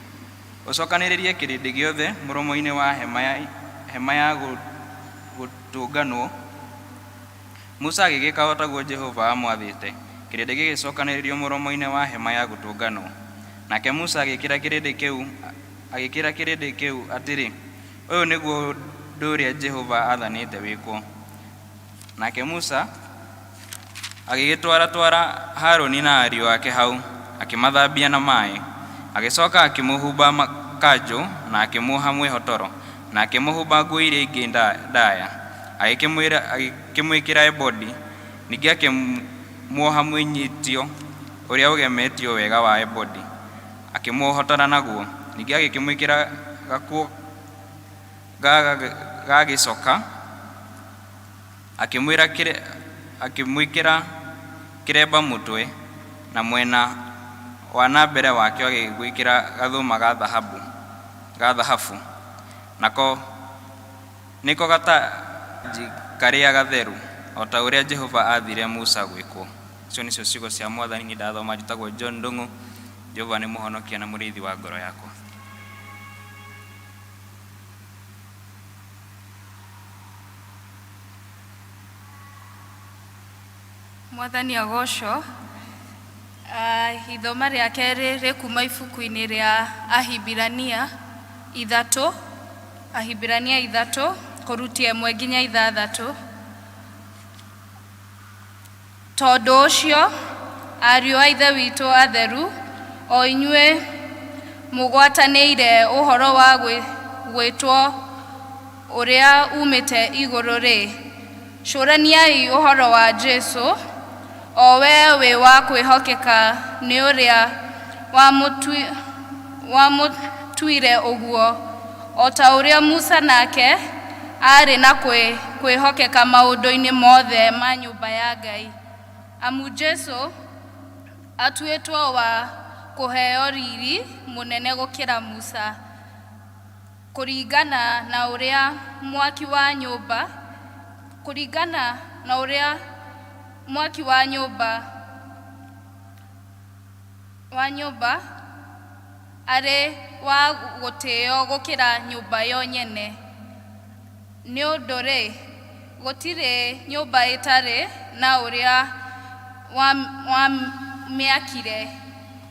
Ũcokanĩrĩrie kĩrĩndĩ gĩothe mũromo-inĩ wa hema ya gũtũnganwo. Musa agĩgĩka o taguo Jehova aamwathĩte, kĩrĩndĩ gĩgĩcokanĩrĩrio mũromo-inĩ wa hema ya gũtũnganwo. Nake Musa agĩkĩra kĩrĩndĩ kĩu atĩrĩ, ũyũ nĩguo ũndũ ũrĩa Jehova aathanĩte wĩkwo. Nake Musa agĩgĩtwaratwara Haruni na ariũ ake hau, akĩmathambia na maĩ. Agĩcoka akĩmũhumba kanjũ na akĩmuoha mwĩhotoro, na akĩmũhumba nguo iria ingĩ ndaya, agĩkĩmwĩkĩra ebodi, ningĩ akĩmuoha mwĩnyitio ũrĩa ũgemetio wega wa ebodi, akĩmuohotora naguo, ningĩ agĩkĩmwĩkĩra gakuo ga gĩcoka, akĩmwĩkĩra kĩremba mũtwe, na mwena wa na mbere wakĩo agĩgwĩkĩra gathũma ga thahabu, nako nĩko gataji karĩa gatheru, o ta ũrĩa Jehova aathire Musa gwĩkwo. Icio nĩcio ciugo cia Mwathani. Niĩ ndathoma njĩtagwo John Ndung'u. Jehova nĩ mũhonokia na mũrĩithi wa ngoro yakwa. Mwathani agocwo. Ithoma rĩa kerĩ rĩ kuma ibuku-inĩ rĩa Ahibirania 3, Ahibirania 3 kũrutia 1 nginya 6. Tondũ ũcio, ariũ a Ithe witũ atheru, o inyuĩ mũgwatanĩire ũhoro wa gwĩtwo ũrĩa umĩte igũrũ-rĩ, cũraniai ũhoro wa Jesũ, o we wĩ wa kwĩhokeka nĩ ũrĩa wamũtuire ũguo, o ta ũrĩa Musa nake aarĩ na kwĩhokeka maũndũ-inĩ mothe ma nyũmba ya Ngai. Amu Jesũ atuĩtwo wa kũheo riri mũnene gũkĩra Musa, kũringana na ũrĩa mwaki wa nyũmba, kũringana na ũrĩa mwaki wa nyũmba arĩ wa gũtĩo gũkĩra nyũmba yo nyene. Nĩ ũndũ-rĩ, gũtirĩ nyũmba ĩtarĩ na ũrĩa wamĩakire,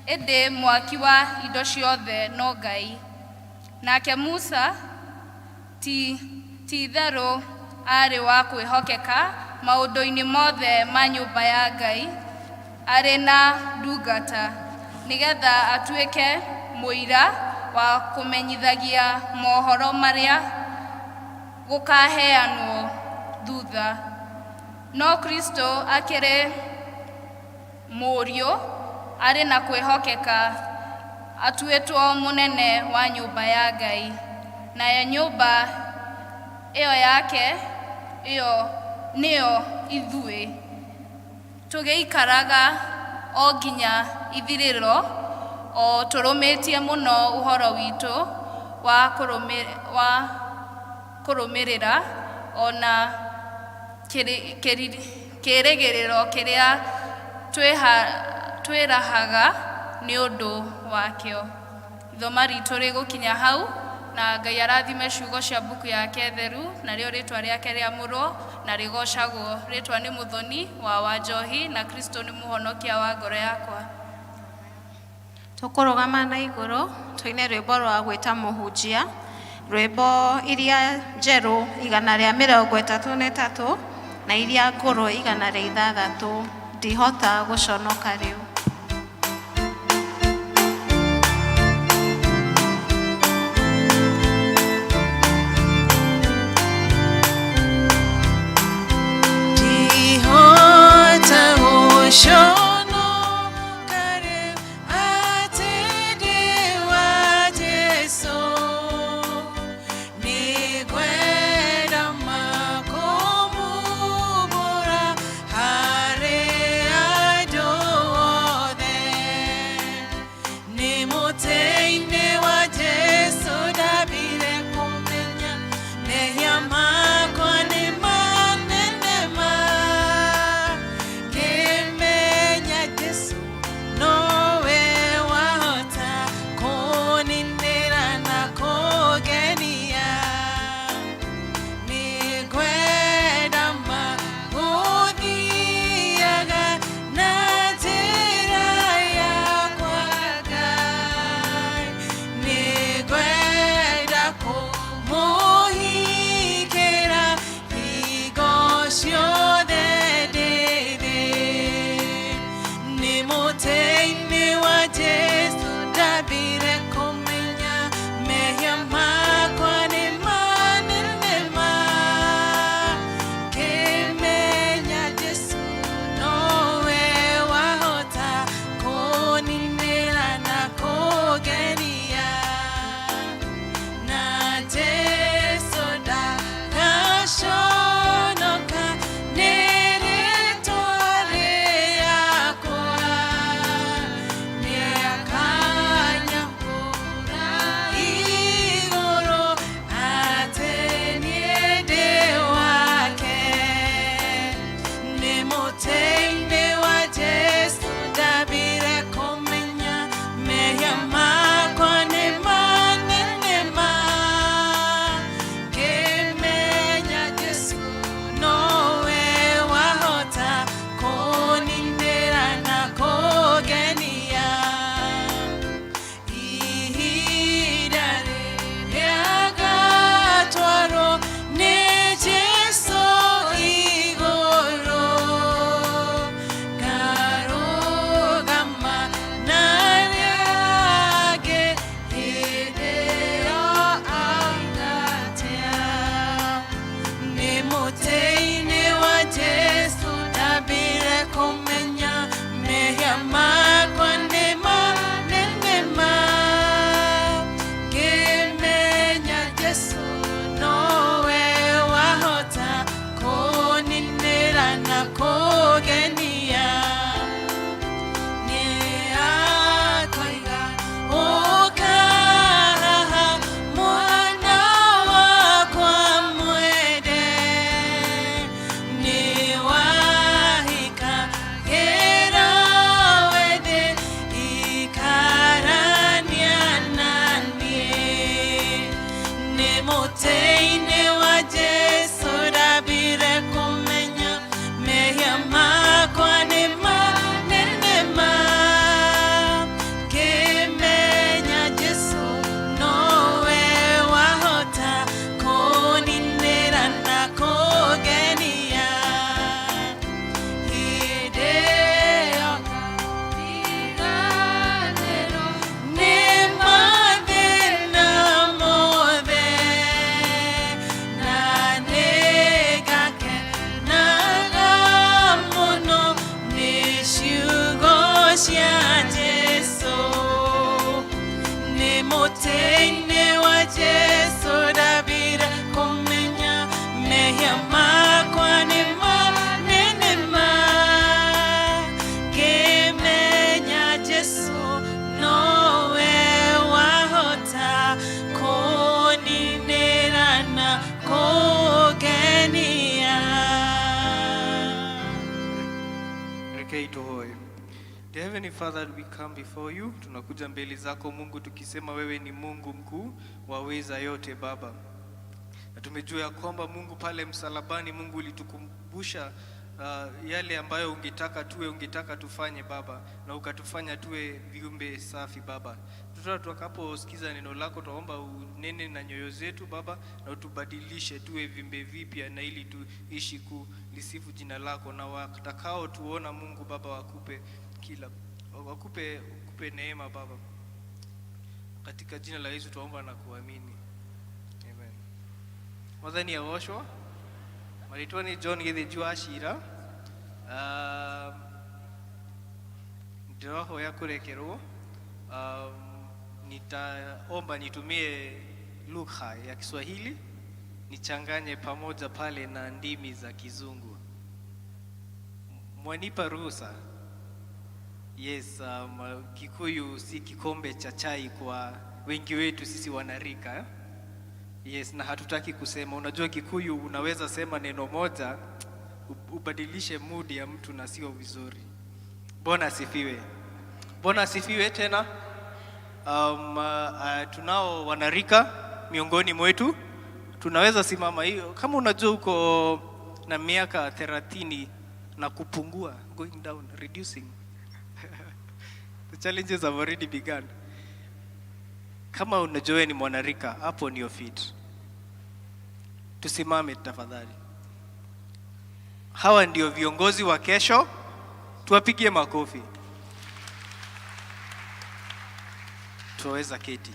ĩndĩ mwaki wa indo ciothe no Ngai. Nake Musa ti itherũ aarĩ wa kwĩhokeka maũndũ-inĩ mothe ma nyũmba ya Ngai, arĩ na ndungata, nĩgetha atuĩke mũira wa kũmenyithagia mohoro marĩa gũkaheanwo thutha. No Kristo akĩrĩ Mũriũ arĩ na kwĩhokeka atuĩtwo mũnene wa nyũmba ya Ngai, nayo nyũmba ĩyo yake ĩyo nĩyo ithuĩ tũgĩikaraga o nginya ithirĩro o tũrũmĩtie mũno ũhoro witũ wa kũrũmĩrĩra ona kĩrĩgĩrĩro kĩrĩa twĩrahaga nĩ ũndũ wakĩo. Ithoma ritũ rĩgũkinya hau, na Ngai arathime ciugo cia mbuku yake theru, narĩo rĩtwa rĩake rĩamũrwo na rĩgocagwo. Rĩtwa nĩ Mũthoni wa Wanjohi, na Kristo nĩ mũhonokia wa ngoro yakwa. Tũkũrũgama na igũrũ tũine rwĩmbo rwa gwĩta mũhunjia, rwĩmbo iria njerũ 133 na iria ngũrũ 106, ndihota gũconoka rĩu. Ndihota gũconoka rĩu atĩ ndĩ wa Jesũ, nĩngwenda ma kũmumbũra harĩ andũ othe. Rekei tuhoe. Dear Heavenly Father, we come before you. Tunakuja mbele zako Mungu tukisema wewe ni Mungu mkuu, waweza yote Baba. Na tumejua ya kwamba Mungu pale msalabani, Mungu ulitukumbusha yale ambayo ungetaka tuwe, ungetaka tufanye Baba, na ukatufanya tuwe viumbe safi Baba. Tutakaposikiza neno lako, tuomba unene na nyoyo zetu Baba, na utubadilishe tuwe viumbe vipya, na ili tuishi kulisifu jina lako, na watakao tuona Mungu Baba wakupe kila wakupe kupe neema Baba. Katika jina la Yesu tuomba na kuamini. Amen. Mwathani agocwo. Marĩtwa nĩ John Gĩthĩnji wa Cira. Ndĩrahoya kũrekerwo. Nitaomba nitumie lugha ya Kiswahili nichanganye pamoja pale na ndimi za Kizungu. Mwanipa ruhusa? Yes, Kikuyu si kikombe cha chai kwa wengi wetu sisi wanarika, eh? Yes, na hatutaki kusema. Unajua Kikuyu unaweza sema neno moja ubadilishe mood ya mtu na sio vizuri. Bwana asifiwe. Bwana asifiwe tena. Tunao wanarika miongoni mwetu, tunaweza simama hiyo. Kama unajua uko na miaka 30 na kupungua, going down, reducing. The challenges have already begun. Kama unajua wewe ni mwanarika, hapo ndio fit. Tusimame tafadhali. Hawa ndio viongozi wa kesho, tuwapigie makofi. Tuweza keti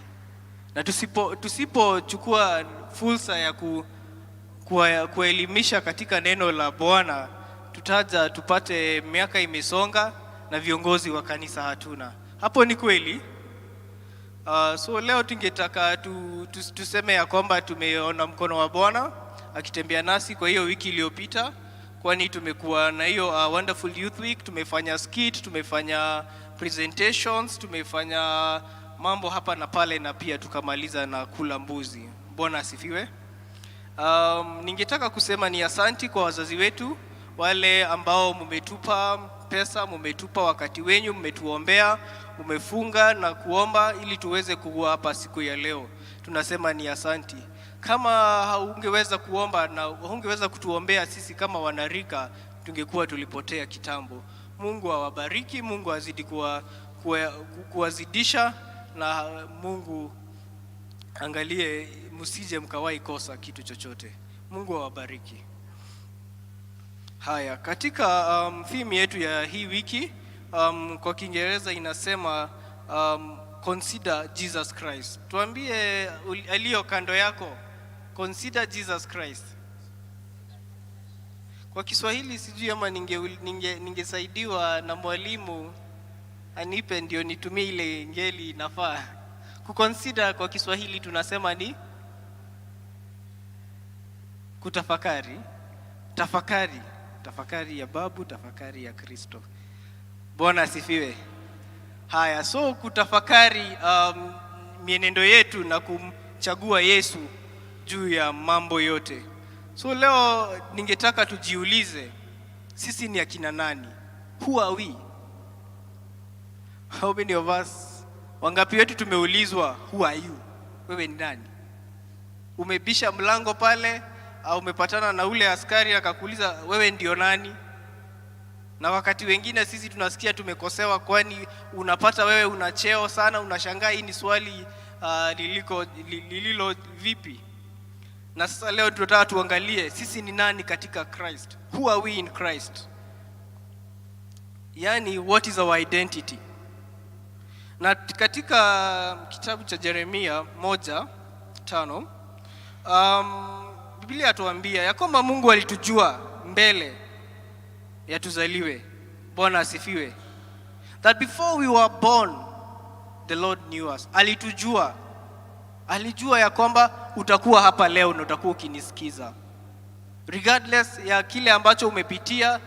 na tusipochukua fursa ya kuelimisha katika neno la Bwana, tutaja tupate miaka imesonga na viongozi wa kanisa hatuna. Hapo ni kweli. So leo tungetaka tuseme ya kwamba tumeona mkono wa Bwana akitembea nasi kwa hiyo wiki iliyopita, kwani tumekuwa na hiyo wonderful youth week. Tumefanya skit, tumefanya presentations, tumefanya mambo hapa na pale, na pia tukamaliza na kula mbuzi. Bwana asifiwe. Ningetaka kusema ni asanti kwa wazazi wetu wale ambao mmetupa pesa, mmetupa wakati wenyu, mmetuombea, mmefunga na kuomba ili tuweze kuwa hapa siku ya leo. Tunasema ni asanti. Kama ungeweza kuomba na ungeweza kutuombea sisi kama wanarika, tungekuwa tulipotea kitambo. Mungu awabariki, Mungu azidi kuwazidisha, na Mungu angalie msije mkawahi kosa kitu chochote. Mungu awabariki. Haya, katika theme yetu ya hii wiki, kwa Kiingereza inasema consider Jesus Christ. Tuambie aliyo kando yako, consider Jesus Christ. Kwa Kiswahili sijui ama ningesaidiwa na mwalimu anipe ndio nitumie ile ngeli inafaa. Kuconsider kwa Kiswahili tunasema ni kutafakari, tafakari, tafakari ya babu, tafakari ya Kristo. Bwana asifiwe. Haya, so kutafakari mienendo yetu na kumchagua Yesu juu ya mambo yote. So leo ningetaka tujiulize, sisi ni akina nani? Who are we? How many of us, wangapi wetu tumeulizwa who are you? Wewe ni nani? Umebisha mlango pale au umepatana na ule askari akakuuliza wewe ndio nani? Na wakati wengine sisi tunasikia tumekosewa, kwani unapata wewe una cheo sana, unashangaa hii ni swali lililo vipi? Na sasa leo tunataka tuangalie sisi ni nani katika Christ. Who are we in Christ? Yani, what is our identity? Na katika kitabu cha Jeremia 1:5, Biblia yatuambia ya kwamba Mungu alitujua mbele ya tuzaliwe. Bwana asifiwe. That before we were born, the Lord knew us. Alitujua. Alijua ya kwamba utakuwa hapa leo na utakuwa ukinisikiza. Regardless ya kile ambacho umepitia,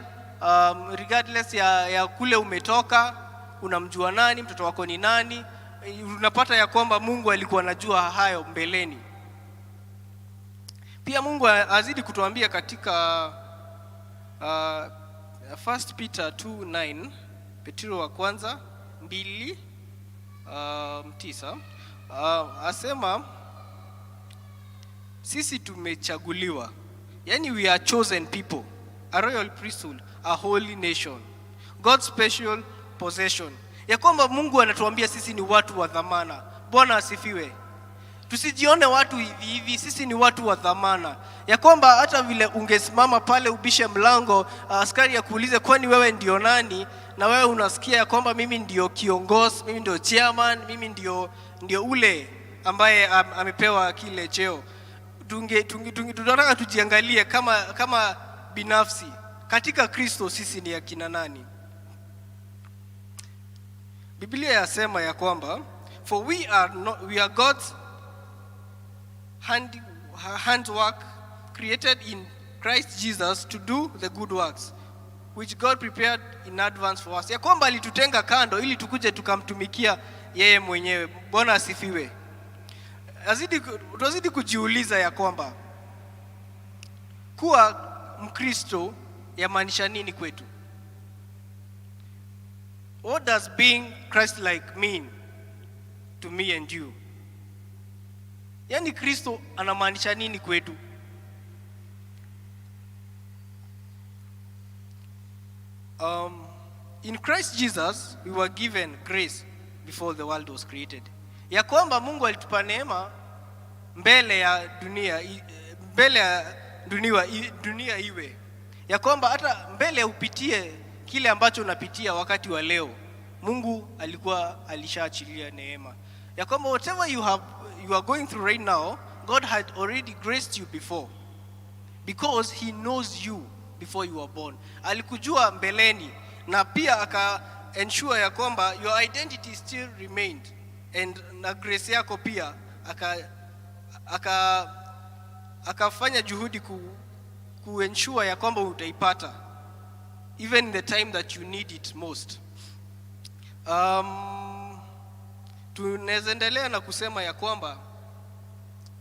regardless ya kule umetoka, unamjua nani, mtoto wako ni nani, unapata ya kwamba Mungu alikuwa anajua hayo mbeleni. Pia Mungu azidi kutuambia katika 1 Peter 2:9, Petro wa kwanza 2 9, asema sisi tumechaguliwa, yani we are chosen people, a royal priesthood, a holy nation, God's special possession, ya kwamba Mungu anatuambia sisi ni watu wa dhamana. Bwana asifiwe. Tusijione watu hivi hivi, sisi ni watu wa dhamana, ya kwamba hata vile ungesimama pale ubishe mlango, askari akuulize kwani wewe ndio nani, na wewe unasikia ya kwamba mimi ndio kiongozi, mimi ndio chairman, mimi ndio ule ambaye amepewa kile cheo. Tunataka tujiangalie kama binafsi katika Kristo, sisi ni akina nani? Biblia yasema ya kwamba for we are, not, we are God's handwork, created in Christ Jesus to do the good works which God prepared in advance for us. Ya kwamba alitutenga kando ili tukuje tukamtumikia yeye mwenyewe. Bwana asifiwe. Tunazidi kujiuliza ya kwamba kuwa Mkristo yamaanisha nini kwetu? What does being Christ-like mean to me and you? Yaani Kristo anamaanisha nini kwetu? In Christ Jesus we were given grace before the world was created. Ya kwamba Mungu alitupa neema mbele ya dunia, mbele ya dunia iwe. Ya kwamba hata mbele upitie kile ambacho unapitia wakati wa leo, Mungu alikuwa alishaachilia neema. Ya kwamba whatever you are going through right now, God had already graced you before. Because he knows you before you were born. Alikujua mbeleni na pia aka ensure ya kwamba your identity still remained, and na grace yako pia akafanya juhudi ku ensure ya kwamba utaipata even in the time that you need it most. Tunaweza endelea na kusema ya kwamba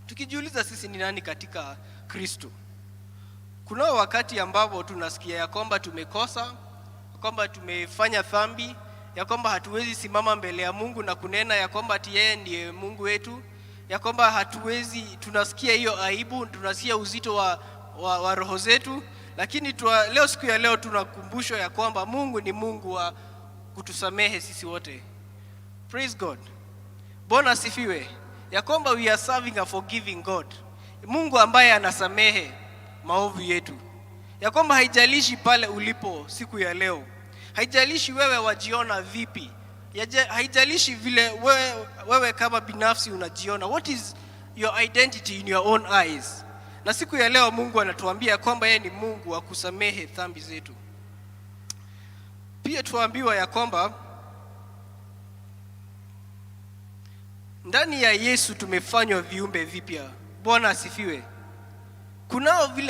tukijiuliza sisi ni nani katika Kristo, kuna wakati ambapo tunasikia ya kwamba tumekosa, kwamba tumefanya dhambi, ya kwamba hatuwezi simama mbele ya Mungu na kunena ya kwamba ati yeye ndiye Mungu wetu, ya kwamba hatuwezi, tunasikia hiyo aibu, tunasikia uzito wa roho zetu. Lakini leo, siku ya leo, tunakumbushwa ya kwamba Mungu ni Mungu wa kutusamehe sisi wote. Praise God. Bwana asifiwe. Ya kwamba we are serving a forgiving God. Mungu ambaye anasamehe maovu yetu. Ya kwamba haijalishi pale ulipo siku ya leo, haijalishi wewe wajiona vipi, haijalishi vile wewe kama binafsi unajiona. What is your identity in your own eyes? Na siku ya leo Mungu anatuambia kwamba yeye ni Mungu wa kusamehe dhambi zetu. Pia tuambiwa ya kwamba ndani ya Yesu tumefanywa viumbe vipya. Bwana asifiwe.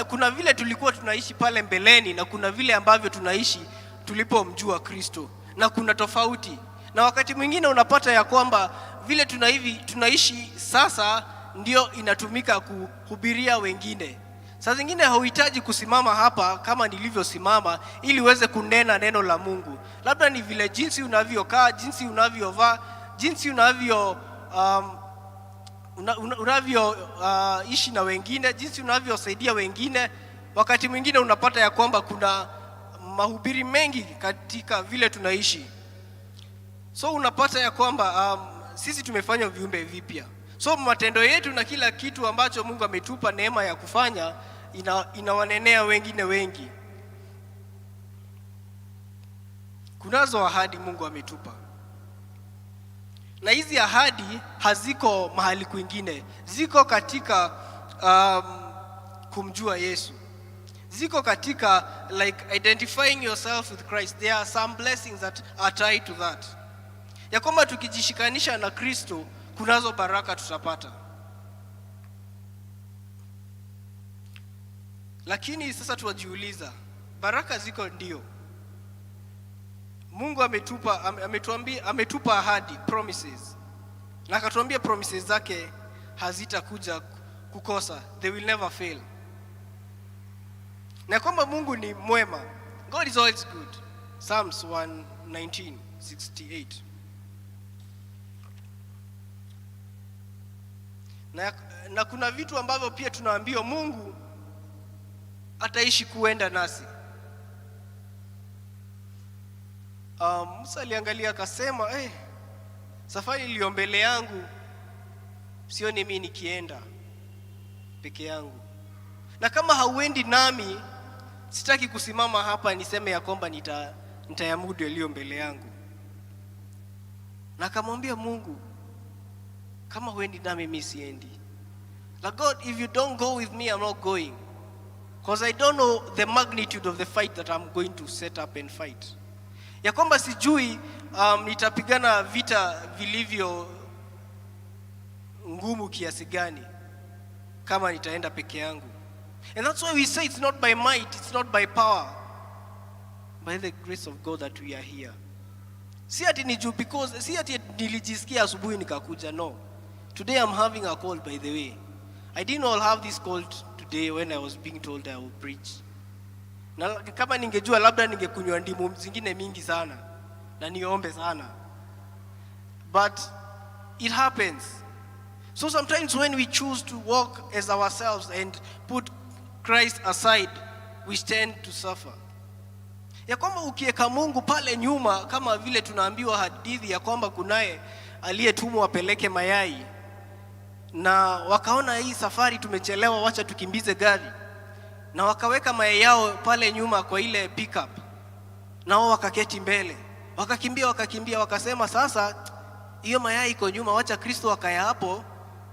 Kuna vile tulikuwa tunaishi pale mbeleni na kuna vile ambavyo tunaishi tulipomjua Kristo, na kuna tofauti. Na wakati mwingine unapata ya kwamba vile tunaishi sasa ndio inatumika kuhubiria wengine. Saa zingine hauhitaji kusimama hapa kama nilivyosimama ili uweze kunena neno la Mungu. Labda ni vile jinsi unavyokaa, jinsi unavyovaa, jinsi unavyo ishi na wengine, jinsi unavyosaidia wengine. Wakati mwingine unapata ya kwamba kuna mahubiri mengi katika vile tunaishi. So unapata ya kwamba sisi tumefanywa viumbe vipya. So matendo yetu na kila kitu ambacho Mungu ametupa neema ya kufanya inawanenea wengine wengi. Kunazo ahadi Mungu ametupa. Na hizi ahadi haziko mahali kwingine. Ziko katika kumjua Yesu. Ziko katika identifying yourself with Christ. There are some blessings that are tied to that. Ya kwamba tukijishikanisha na Kristo kunazo baraka tutapata. Lakini sasa tuwajiuliza, baraka ziko ndio. Mungu ametupa ahadi, promises. Na akatuambia promises zake hazitakuja kukosa, they will never fail. Na kwamba Mungu ni mwema God is always good. Psalms 119:68. Na kuna vitu ambavyo pia tunaambiwa Mungu ataishi kuenda nasi. Musa aliangalia akasema, safari iliyo mbele yangu sioni mimi nikienda peke yangu. Na kama hauendi nami, sitaki kusimama hapa niseme ya kwamba nitayamudu yaliyo mbele yangu. Na akamwambia Mungu, kama huendi nami mimi siendi. Like, God, if you don't go with me, I'm not going. Because I don't know the magnitude of the fight that I'm going to set up and fight. Ya kwamba sijui nitapigana vita vilivyo ngumu kiasi gani kama nitaenda peke yangu. And that's why we say it's not by might, it's not by power, by the grace of God that we are here. Si ati ni juu because, si ati nilijisikia asubuhi nikakuja, no. Today I'm having a cold, by the way. I didn't all have this cold today when I was being told I will preach. Na kama ningejua labda ningekunywa ndimu zingine mingi sana na niombe sana. But it happens. So sometimes when we choose to walk as ourselves and put Christ aside, we stand to suffer. Ya kwamba ukiweka Mungu pale nyuma, kama vile tunaambiwa hadithi ya kwamba kunaye aliyetumwa apeleke mayai, na wakaona hii safari tumechelewa, wacha tukimbize gari, na wakaweka mayai yao pale nyuma kwa ile pickup, na wao wakaketi mbele, wakakimbia wakakimbia, wakasema sasa hiyo mayai iko nyuma, wacha Kristo akaya hapo,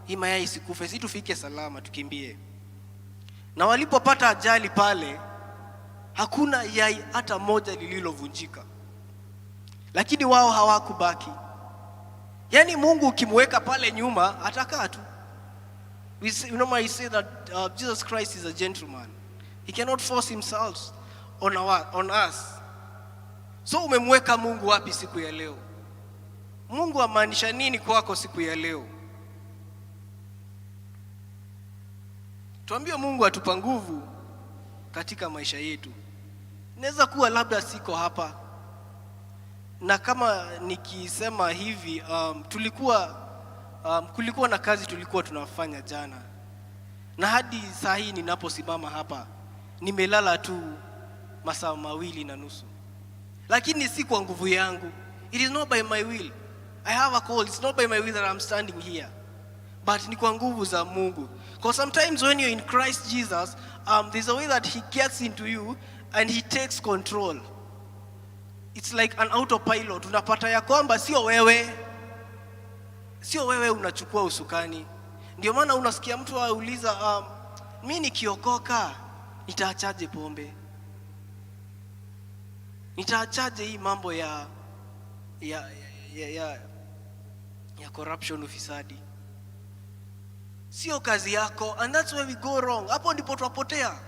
hii mayai isikufe, si tufike salama, tukimbie. Na walipopata ajali pale, hakuna yai hata moja lililovunjika, lakini wao hawakubaki. Yaani Mungu ukimweka pale nyuma atakaa tu. We say, you normally say that Jesus Christ is a gentleman. He cannot force himself on us. So umemweka Mungu wapi siku ya leo? Mungu amaanisha nini kwako siku ya leo? Tuambie Mungu atupa nguvu katika maisha yetu. Inaweza kuwa labda siko hapa, na kama nikisema hivi, kulikuwa na kazi tulikuwa tunafanya jana, na hadi saa hii ninaposimama hapa nimelala tu masaa 2.5, lakini si kwa nguvu yangu. It is not by my will. I have a call. It's not by my will that I'm standing here, but ni kwa nguvu za Mungu. Because sometimes when you're in Christ Jesus, there's a way that he gets into you and he takes control. It's like an autopilot. Unapata ya kwamba sio wewe unachukua usukani. Ndio maana unasikia mtu auliza, mimi nikiokoka nitaachaje pombe? Nitaachaje hii mambo ya corruption, ufisadi? Sio kazi yako, and that's where we go wrong. Hapo ndipo twapotea.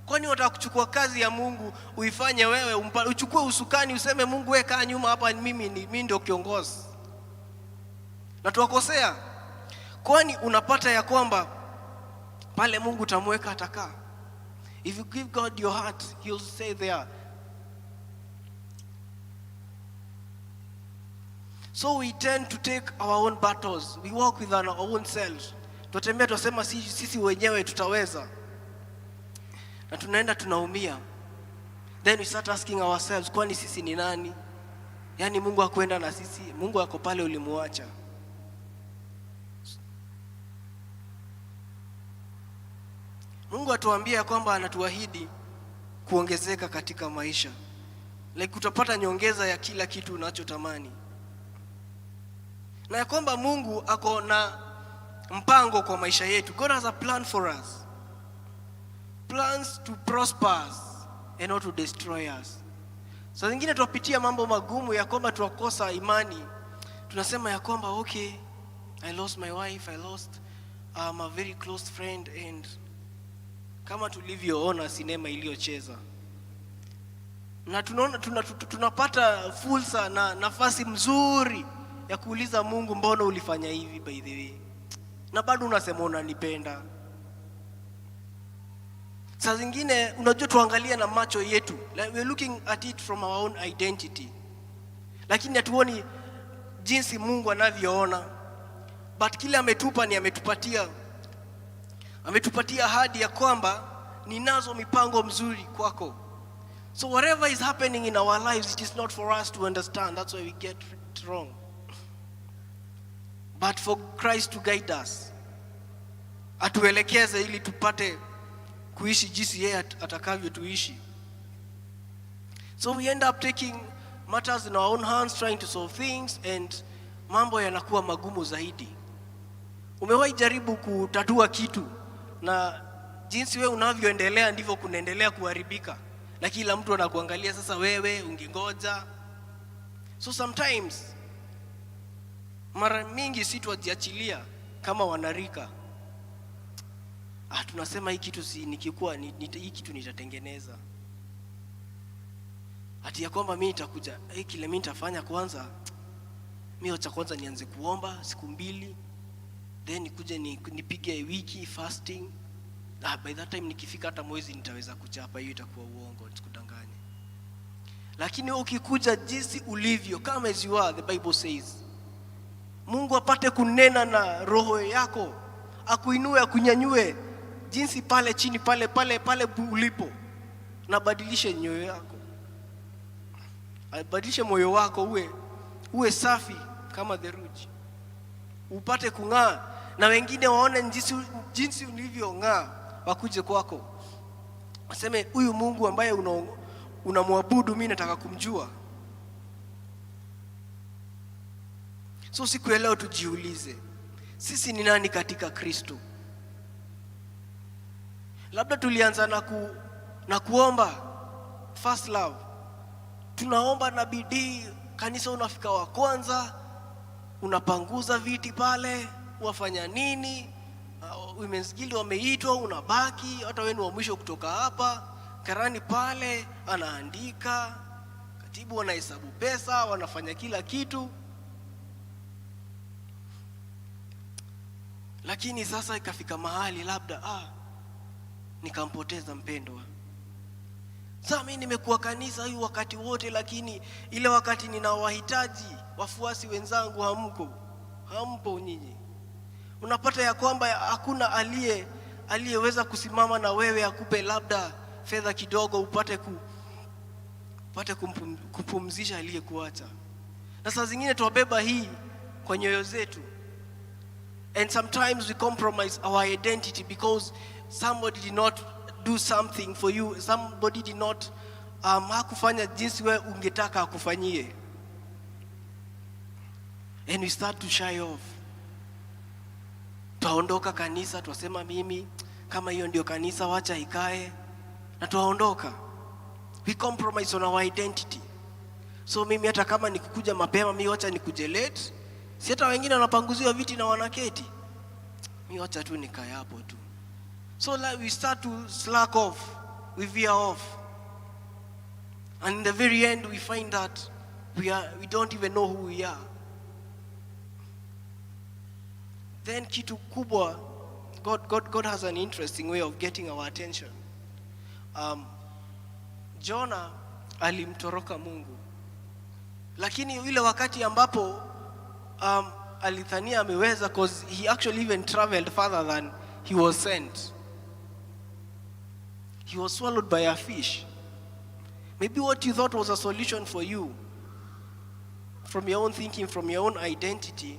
Kwani wataka kuchukua kazi ya Mungu uifanye wewe, uchukue usukani useme Mungu wewe kaa nyuma hapa, mimi ndio kiongozi. Na tuwakosea. Kwani unapata ya kwamba pale Mungu utamweka atakaa. If you give God your heart, he'll stay there. So we tend to take our own battles. We walk with our own selves. Tutembea tusema sisi wenyewe tutaweza. Na tunaenda tunaumia. Then we start asking ourselves, kwani sisi ni nani? Yaani Mungu hakwenda na sisi, Mungu ako pale ulimuacha. Mungu atuambia kwamba anatuahidi kuongezeka katika maisha. Like utapata nyongeza ya kila kitu unachotamani. Na ya kwamba Mungu ako na mpango kwa maisha yetu. God has a plan for us. Plans to prosper us and not to destroy us. Saa zingine tunapitia mambo magumu ya kwamba tunakosa imani. Tunasema ya kwamba okay, I lost my wife, I lost a very close friend, and kama tulivyoona sinema iliyocheza. Na tunaona tunapata fursa na nafasi mzuri ya kuuliza Mungu, mbona ulifanya hivi by the way? Na bado unasema unanipenda. Saa zingine, unajua, tuangalie na macho yetu, like we're looking at it from our own identity, lakini hatuoni jinsi Mungu anavyoona. But kile ametupa ni ametupatia ahadi ya kwamba ninazo mipango mzuri kwako. So whatever is happening in our lives, it is not for us to understand. That's why we get it wrong, but for Christ to guide us, atuelekeze ili tupate kuishi jinsi yeye atakavyo tuishi. So we end up taking matters in our own hands, trying to solve things, and mambo yanakuwa magumu zaidi. Umewahi jaribu kutatua kitu na jinsi wewe unavyoendelea ndivyo kunaendelea kuharibika, na kila mtu anakuangalia, "Sasa wewe ungengoja." So sometimes, mara mingi si twajiachilia kama wanarika. Ah, tunasema hii kitu si nikikuwa hii kitu nitatengeneza, ati ya kwamba mi nitakuja, kile mi nitafanya kwanza, mi wacha kwanza nianze kuomba siku 2, then nikuje nipige wiki fasting. Ah, by that time nikifika hata mwezi nitaweza kuchapa. Hiyo itakuwa uongo, nisikudanganye. Lakini wewe ukikuja jinsi ulivyo, kama as you are, the Bible says, Mungu apate kunena na roho yako, akuinue, akunyanyue jinsi pale chini, pale pale pale ulipo, na badilishe nyoyo yako, abadilishe moyo wako uwe safi kama theluji, upate kung'aa na wengine waone jinsi ulivyong'aa, wakuje kwako waseme, "Huyu Mungu ambaye unamwabudu, mi nataka kumjua." So siku ya leo tujiulize, sisi ni nani katika Kristo? Labda tulianza na kuomba, first love, tunaomba na bidii, kanisa unafika wa kwanza, unapanguza viti pale, wafanya nini, Women's Guild wameitwa, unabaki, hata wewe ni wa mwisho kutoka hapa. Karani pale anaandika, katibu wanahesabu pesa, wanafanya kila kitu. Lakini sasa ikafika mahali labda nikampoteza mpendwa. Sasa mimi nimekuwa kanisa hii wakati wote, lakini ile wakati ninawahitaji wafuasi wenzangu hamko, hampo nyinyi. Unapata ya kwamba hakuna aliyeweza kusimama na wewe akupe labda fedha kidogo upate kupumzisha aliyekuacha. Na saa zingine tuwabeba hii kwa nyoyo zetu. And sometimes we compromise our identity because somebody did not do something for you. Somebody did not hakufanya jinsi wewe ungetaka akufanyie. And we start to shy off. Twaondoka kanisa, twasema, "Mimi kama hiyo ndio kanisa, wacha ikae," na twaondoka. We compromise on our identity. So mimi hata kama nikukuja mapema, mi wacha nikuje late. Si hata wengine wanapanguziwa viti na wanaketi. Mi wacha tu nikae hapo tu. So like we start to slack off, we veer off. And in the very end we find that we don't even know who we are. Then kitu kubwa, God has an interesting way of getting our attention. Jonah alimtoroka Mungu. Lakini ile wakati ambapo alidhania ameweza, 'cause he actually even traveled farther than he was sent. He was swallowed by a fish. Maybe what you thought was a solution for you, from your own thinking, from your own identity,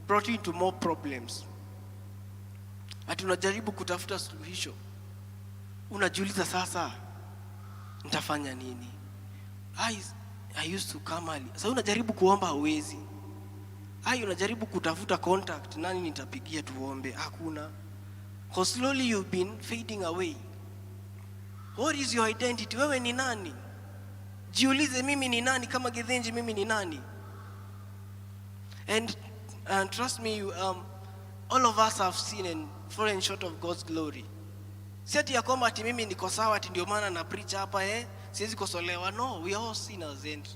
brought you into more problems. Ati unajaribu kutafuta suluhisho. Unajiuliza, "Sasa nitafanya nini? I used to come early." Sasa unajaribu kuomba, hauwezi. Ai, unajaribu kutafuta contact, nani nitapigia tuombe? Hakuna. 'Cause slowly you've been fading away. What is your identity? Wewe ni nani? Jiulize, "Mimi ni nani? Kama Gethenji, mimi ni nani?" And trust me, all of us have sinned and fallen short of God's glory. Si ati ya kwamba ati mimi niko sawa, ati ndio maana na preach hapa, siwezi kosolewa. No, we are all sinners and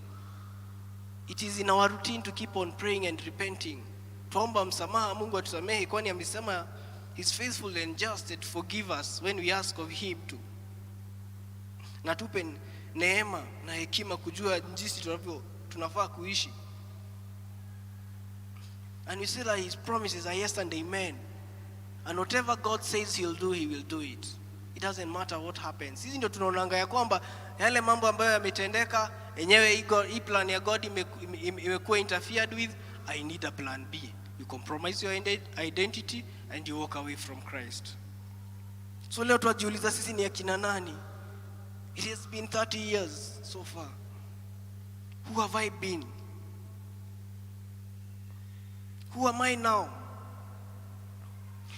it is in our routine to keep on praying and repenting. Tuomba msamaha, Mungu atusamehe, kwani amesema He's faithful and just to forgive us when we ask of him to. Na tupe neema na hekima kujua jinsi tunavyo tunafaa kuishi. And we see that his promises are yes and amen. And whatever God says he'll do, he will do it. It doesn't matter what happens. Sisi ndio tunaonanga ya kwamba yale mambo ambayo yametendeka enyewe hii plan ya God imekuwa interfered with. I need a plan B. You compromise your identity and you walk away from Christ. So leo tuwajiuliza sisi ni akina nani? It has been 30 years so far. Who have I been? Who am I now?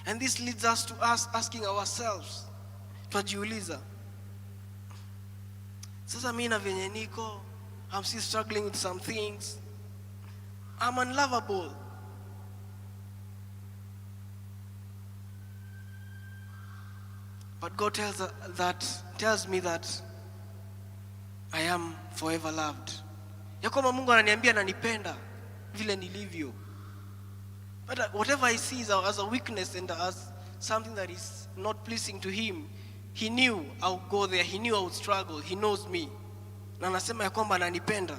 And this leads us to us asking ourselves. Twajiuliza. Sasa mimi na venye niko, I'm still struggling with some things. I'm unlovable. But God tells me that I am forever loved. Ya kwamba Mungu ananiambia ananipenda vile nilivyo. But whatever I see as a weakness and as something that is not pleasing to him, he knew I would go there. He knew I would struggle. He knows me. Na anasema ya kwamba ananipenda.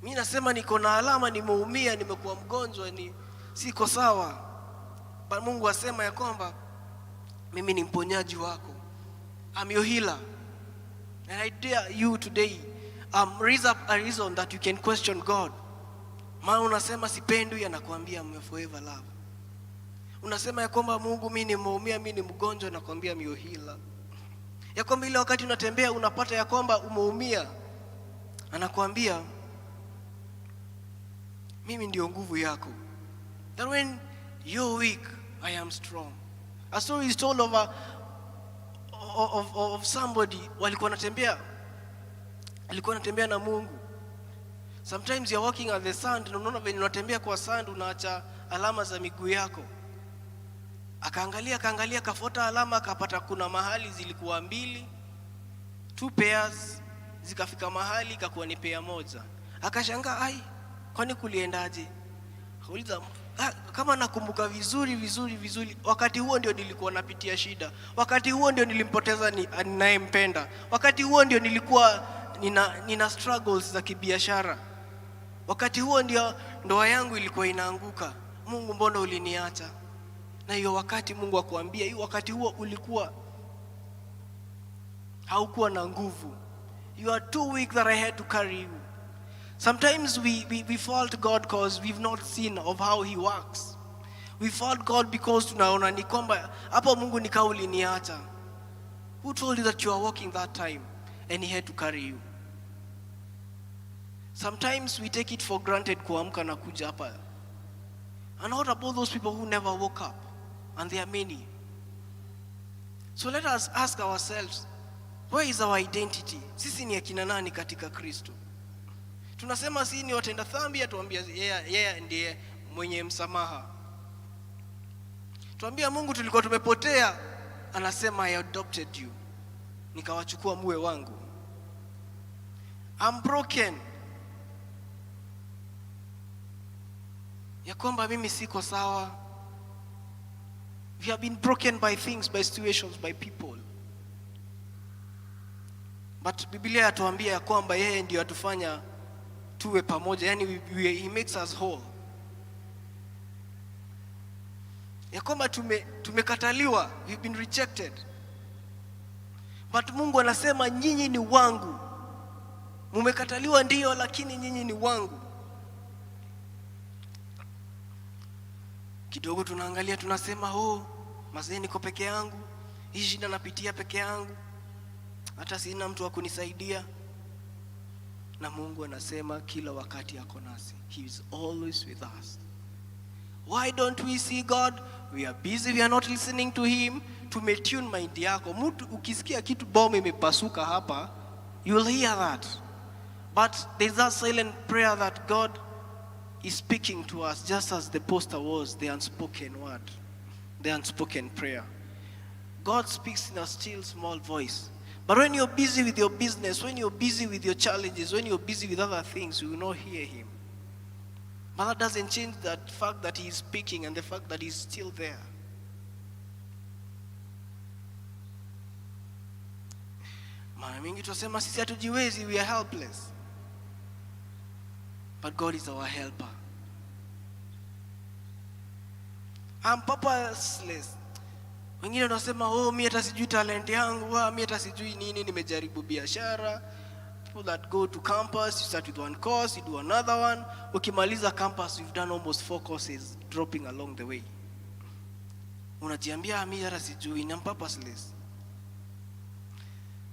Mi nasema niko na alama, nimeumia, nimekuwa mgonjwa, ni siko sawa. But Mungu asema ya kwamba mimi ni mponyaji wako. I'm your healer. And I dare you today, raise up a reason that you can question God. Maana unasema sipendwi, anakuambia I'm your forever love. Unasema ya kwamba Mungu mimi nimeumia, mimi ni mgonjwa, anakuambia I'm your healer. Ya kwamba ile wakati unatembea unapata ya kwamba umeumia, anakuambia mimi ndio nguvu yako. That when you're weak, I am strong. A story is told of somebody walikuwa wanatembea, alikuwa anatembea na Mungu. Sometimes you're walking at the sand, na unaona venye unatembea kwa sand unaacha alama za miguu yako. Akaangalia, akaangalia, akafuata alama, akapata kuna mahali zilikuwa mbili, two pairs, zikafika mahali ikakuwa ni pair moja. Akashangaa, ai, kwani kuliendaje? Akauliza, kama nakumbuka vizuri vizuri vizuri, wakati huo ndio nilikuwa napitia shida, wakati huo ndio nilimpoteza ninayempenda, wakati huo ndio nilikuwa nina struggles za kibiashara, wakati huo ndio ndoa yangu ilikuwa inaanguka. Mungu, mbona uliniacha? Na hiyo wakati Mungu akuambia, hiyo wakati huo ulikuwa haukuwa na nguvu. You are too weak that I had to carry you. Sometimes we fault God because we've not seen of how he works. We fault God because tunaona ni kwamba hapo Mungu ni kama uliniacha. Who told you that you are walking that time and he had to carry you? Sometimes we take it for granted kuamka na kuja hapa. And what about those people who never woke up? And there are many. So let us ask ourselves, where is our identity? Sisi ni akina nani katika Kristo? Tunasema si ni watenda dhambi, atuambia yeye ndiye mwenye msamaha. Tuambia Mungu tulikuwa tumepotea, anasema I adopted you, nikawachukua muwe wangu. I'm broken, ya kwamba mimi siko sawa. We have been broken by things, by situations, by people. But Biblia yatuambia ya kwamba yeye ndiyo atufanya tuwe pamoja, yani he makes us whole. Ya kwamba tumekataliwa, we've been rejected. But Mungu anasema nyinyi ni wangu. Mumekataliwa ndiyo, lakini nyinyi ni wangu. Kidogo tunaangalia tunasema, oh, mazee niko peke yangu, hii shida napitia peke yangu, hata sina mtu wa kunisaidia. Na Mungu anasema kila wakati ako nasi. He is always with us. Why don't we see God? We are busy, we are not listening to him. Tumetune mind yako. Mtu ukisikia kitu bomb imepasuka hapa, you will hear that. But there's that silent prayer that God is speaking to us, just as the poster was, the unspoken word, the unspoken prayer. God speaks in a still small voice. But when you're busy with your business, when you're busy with your challenges, when you're busy with other things, you will not hear him. But that doesn't change that fact that he is speaking and the fact that he's still there. Mara mingi tunasema sisi hatujiwezi, we are helpless. But God is our helper. I'm purposeless. Wengine wanasema, oh, mi hata sijui talent yangu, ah, mi hata sijui nini, nimejaribu biashara. People that go to campus, you start with one course, you do another one. Ukimaliza campus, you've done almost 4 courses dropping along the way. Unajiambia, ah, mi hata sijui, I'm purposeless.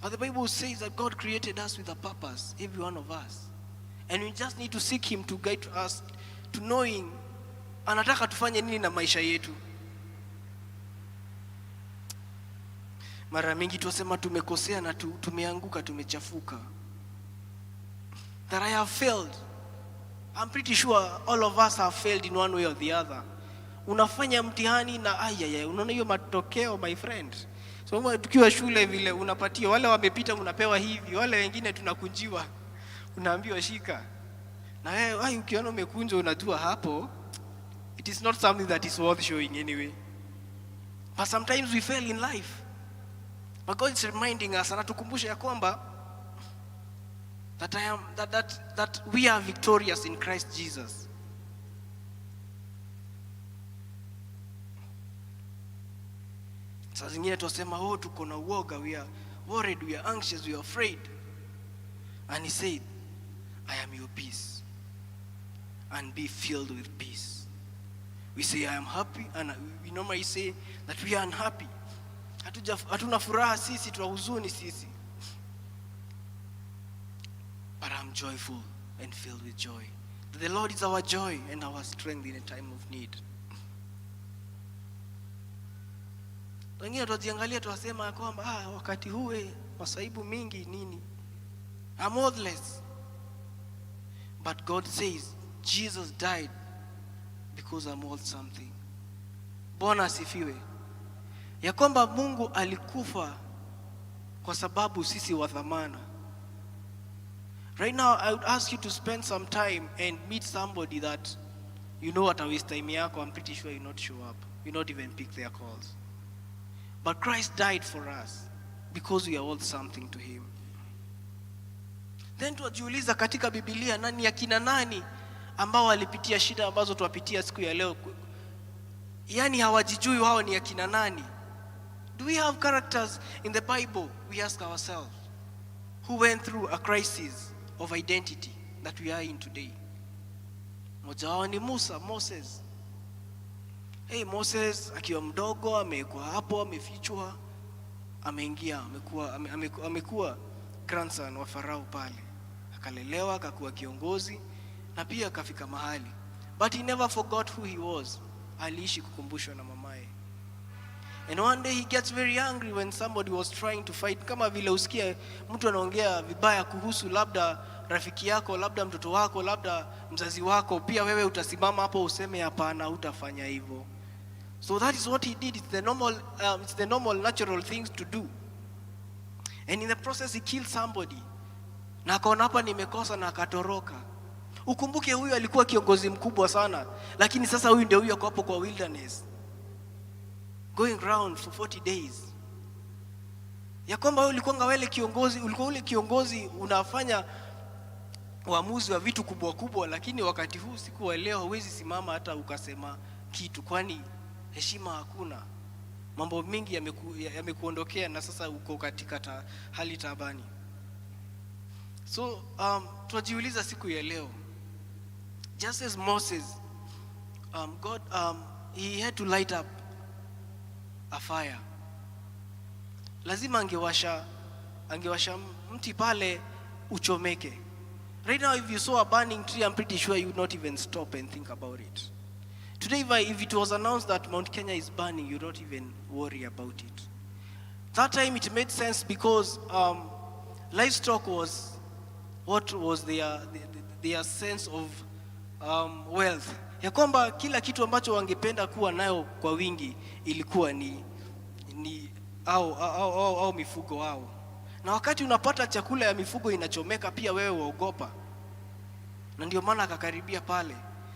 But the Bible says that God created us with a purpose, every one of us. And we just need to seek him to guide us to knowing anataka tufanye nini na maisha yetu. Mara mingi tunasema tumekosea na tumeanguka, tumechafuka. That I have failed. I'm pretty sure all of us have failed in one way or the other. Unafanya mtihani na ayaya, unaona hiyo matokeo, my friend. So tukiwa shule vile unapatia wale wamepita unapewa hivi, wale wengine tunakunjiwa. Unaambiwa shika. Na wewe ai, ukiona umekunjwa unajua hapo it is not something that is worth showing anyway. But sometimes we fail in life. But God is reminding us, anatukumbusha ya kwamba that I am, that, that, that we are victorious in Christ Jesus. Saa zingine tunasema, oh, tuko na uoga, we are worried, we are anxious, we are afraid. And he said, I am your peace. And be filled with peace. We say, I am happy, and we normally say that we are unhappy. Hatuna furaha sisi, tuna huzuni sisi. But I'm joyful and filled with joy. The Lord is our joy and our strength in a time of need. Wengine tunajiangalia tunasema kwamba, wakati huu, masaibu mingi nini? I'm worthless. But God says Jesus died because I'm worth something. Bwana asifiwe. Ya kwamba Mungu alikufa kwa sababu sisi wa thamana. Right now I would ask you to spend some time and meet somebody that you know at a waste time yako, I'm pretty sure you not show up. You not even pick their calls. But Christ died for us because we are worth something to him. Then tuwajiuliza katika Biblia nani akina nani ambao walipitia shida ambazo tuwapitia siku ya leo. Yaani hawajijui wao ni akina nani. Do we have characters in the Bible, we ask ourselves, who went through a crisis of identity that we are in today? Mmoja wao ni Musa, Moses. Hey, Moses akiwa mdogo amekuwa hapo, amefichwa, ameingia, amekuwa grandson wa Farao pale. Akalelewa, akakuwa kiongozi na pia akafika mahali. But he never forgot who he was. Aliishi kukumbushwa na mamaye. And one day he gets very angry when somebody was trying to fight. Kama vile usikie mtu anaongea vibaya kuhusu labda rafiki yako, labda mtoto wako, labda mzazi wako, pia wewe utasimama hapo useme hapana, hutafanya hivyo. So that is what he did. It's the normal natural things to do. And in the process he killed somebody. Na akaona hapa nimekosa na akatoroka. Ukumbuke huyu alikuwa kiongozi mkubwa sana, lakini sasa huyu ndio huyu ako hapo kwa wilderness, going round for 40 days. Ya kwamba wewe ulikuwa wale kiongozi, ulikuwa ule kiongozi unafanya uamuzi wa vitu kubwa kubwa, lakini wakati huu siku wa leo huwezi simama hata ukasema kitu, kwani heshima hakuna. Mambo mengi yamekuondokea na sasa uko katika hali taabani. So tunajiuliza siku ya leo, just as Moses, God, he had to light up a fire. Lazima angewasha mti pale uchomeke. Right now, if you saw a burning tree, I'm pretty sure you would not even stop and think about it. Today, if it was announced that Mount Kenya is burning, you don't even worry about it. That time it made sense because livestock was what was their sense of wealth. Ya kwamba kila kitu ambacho wangependa kuwa nayo kwa wingi ilikuwa ni au mifugo wao. Na wakati unapata chakula ya mifugo inachomeka, pia wewe waogopa. Na ndio maana akakaribia pale.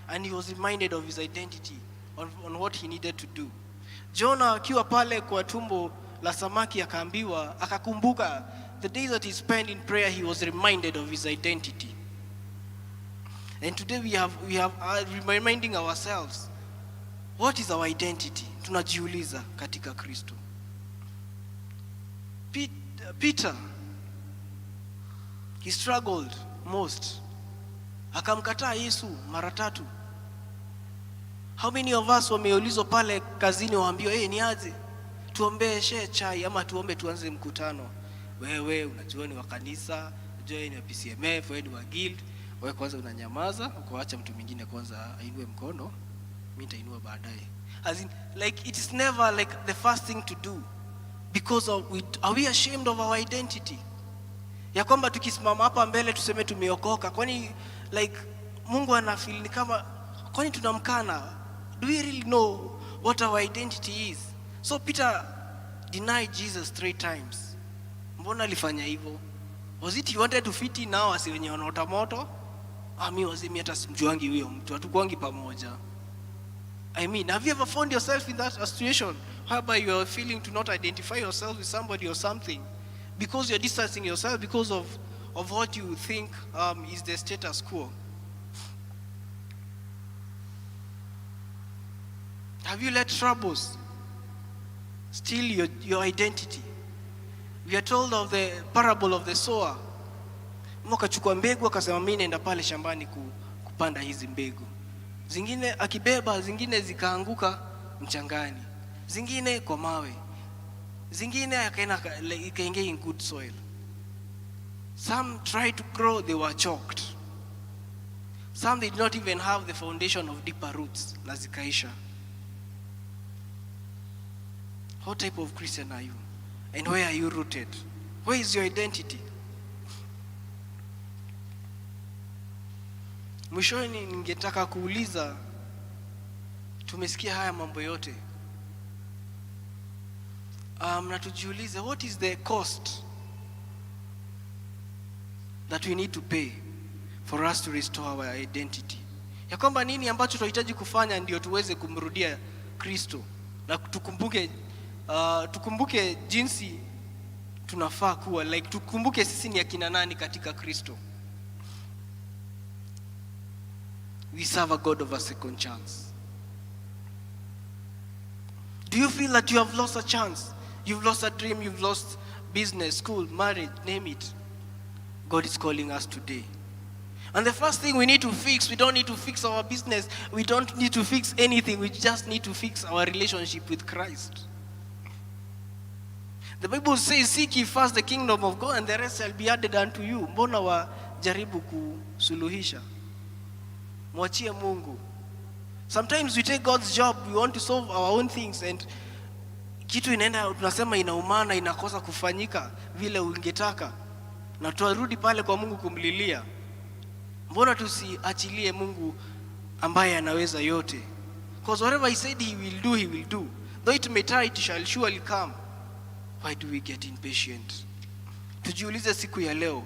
and he was reminded of his identity on what he needed to do. Jonah akiwa pale kwa tumbo la samaki akaambiwa, akakumbuka the days that he spent in prayer, he was reminded of his identity. And today we have reminding ourselves, what is our identity? Tunajiuliza katika Kristo. Peter, he struggled most. Akamkataa Yesu mara tatu. How many of us wameulizwa pale kazini waambiwa, "Hey, ni aje? Tuombee chai ama tuombe tuanze mkutano." Wewe unajua ni wa kanisa, unajua wewe ni wa PCMF, wewe ni wa guild. Wewe kwanza unanyamaza, ukaacha mtu mwingine kwanza ainue mkono, mimi nitainua baadaye. As in, like, it is never like the first thing to do because of we, are we ashamed of our identity? Ya kwamba tukisimama hapa mbele tuseme tumeokoka, kwani like Mungu anafeel ni kama kwani tunamkana? Do we really know what our identity is? So Peter denied Jesus three times. Mbona alifanya hivyo? Was it he wanted to fit in now asi wenye wanaota moto? Ah, mi wazee, mi hata simjuangi huyo mtu, hatukuangi pamoja. I mean, have you ever found yourself in that situation whereby you are feeling to not identify yourself with somebody or something because you're distancing yourself because of what you think is the status quo? Have you let troubles steal your identity? We are told of the parable of the sower. Mtu akachukua mbegu akasema, mimi naenda pale shambani kupanda hizi mbegu. Zingine akibeba, zingine zikaanguka mchangani, zingine kwa mawe, zingine akaenda ikaingia in good soil. Some tried to grow, they were choked. Some did not even have the foundation of deeper roots na zikaisha. What type of Christian are you? And where are you rooted? Where is your identity? Mwishoni ningetaka kuuliza, tumesikia haya mambo yote na tujiulize, what is the cost that we need to pay for us to restore our identity? Ya kwamba nini ambacho tunahitaji kufanya ndio tuweze kumrudia Kristo na tukumbuke jinsi tunafaa kuwa, like tukumbuke sisi ni akina nani katika Kristo. We serve a God of a second chance. Do you feel that you have lost a chance? You've lost a dream, you've lost business, school, marriage, name it. God is calling us today. And the first thing we need to fix, we don't need to fix our business, we don't need to fix anything, we just need to fix our relationship with Christ. The Bible says, "Seek ye first the kingdom of God and the rest shall be added unto you." Mbona wajaribu kusuluhisha? Mwachie Mungu. Sometimes we take God's job, we want to solve our own things, and kitu inaenda, tunasema inaumana, inakosa kufanyika vile ungetaka, na tuarudi pale kwa Mungu kumlilia. Mbona tusiachilie Mungu ambaye anaweza yote? Because whatever he said he will do, he will do. Though it may tarry, it shall surely come. Why do we get impatient? Tujiulize siku ya leo.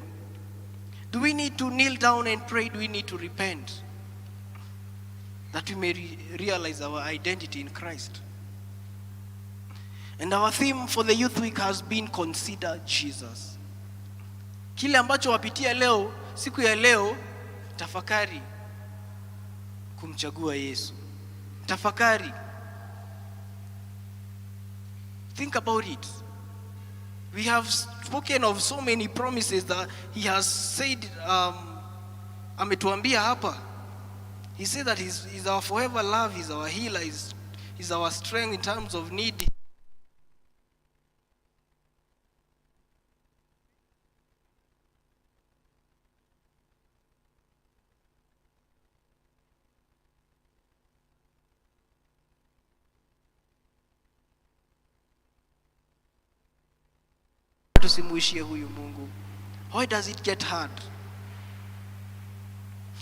Do we need to kneel down and pray? Do we need to repent? That we may realize our identity in Christ. And our theme for the Youth Week has been "Consider Jesus." Kile ambacho wapitia leo, siku ya leo, tafakari kumchagua Yesu. Tafakari. Think about it. We have spoken of so many promises that he has said, ametuambia hapa. He said that he's our forever love, he's our healer, he's our strength in times of need. Tusimuishie huyu Mungu. Why does it get hard?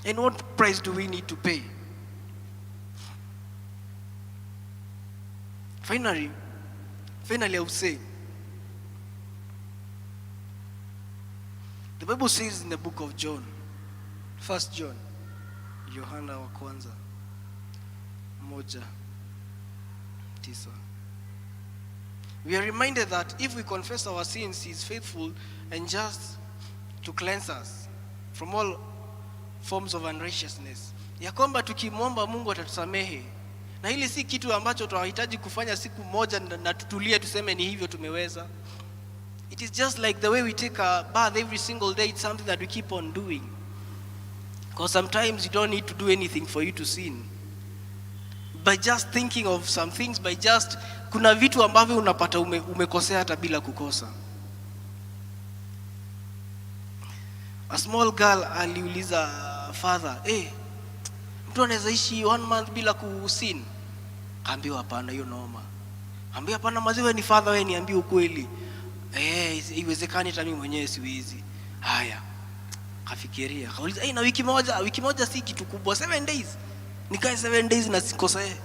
And what price do we need to pay? Finally, I would say, the Bible says in the book of John, First John, Yohana wa kwanza. 1:9. We are reminded that if we confess our sins, he is faithful and just to cleanse us from all forms of unrighteousness. Ya kwamba tukimwomba Mungu atatusamehe. Na hili si kitu ambacho tunahitaji kufanya siku moja na tutulie tuseme ni hivyo tumeweza. It is just like the way we take a bath every single day. It's something that we keep on doing. Because sometimes you don't need to do anything for you to sin. By just thinking of some things, by just kuna vitu ambavyo unapata umekosea hata bila kukosa. A small girl aliuliza father, mtu anaweza ishi 1 month bila kusin? Kaambiwa hapana, hiyo noma. Kaambiwa hapana, maziwa ni father, wewe niambie ukweli. Iwezekani hata mimi mwenyewe siwezi. Haya. Kafikiria, kauliza, na wiki moja, wiki moja si kitu kubwa, 7 days. Nikae 7 days na sikosee.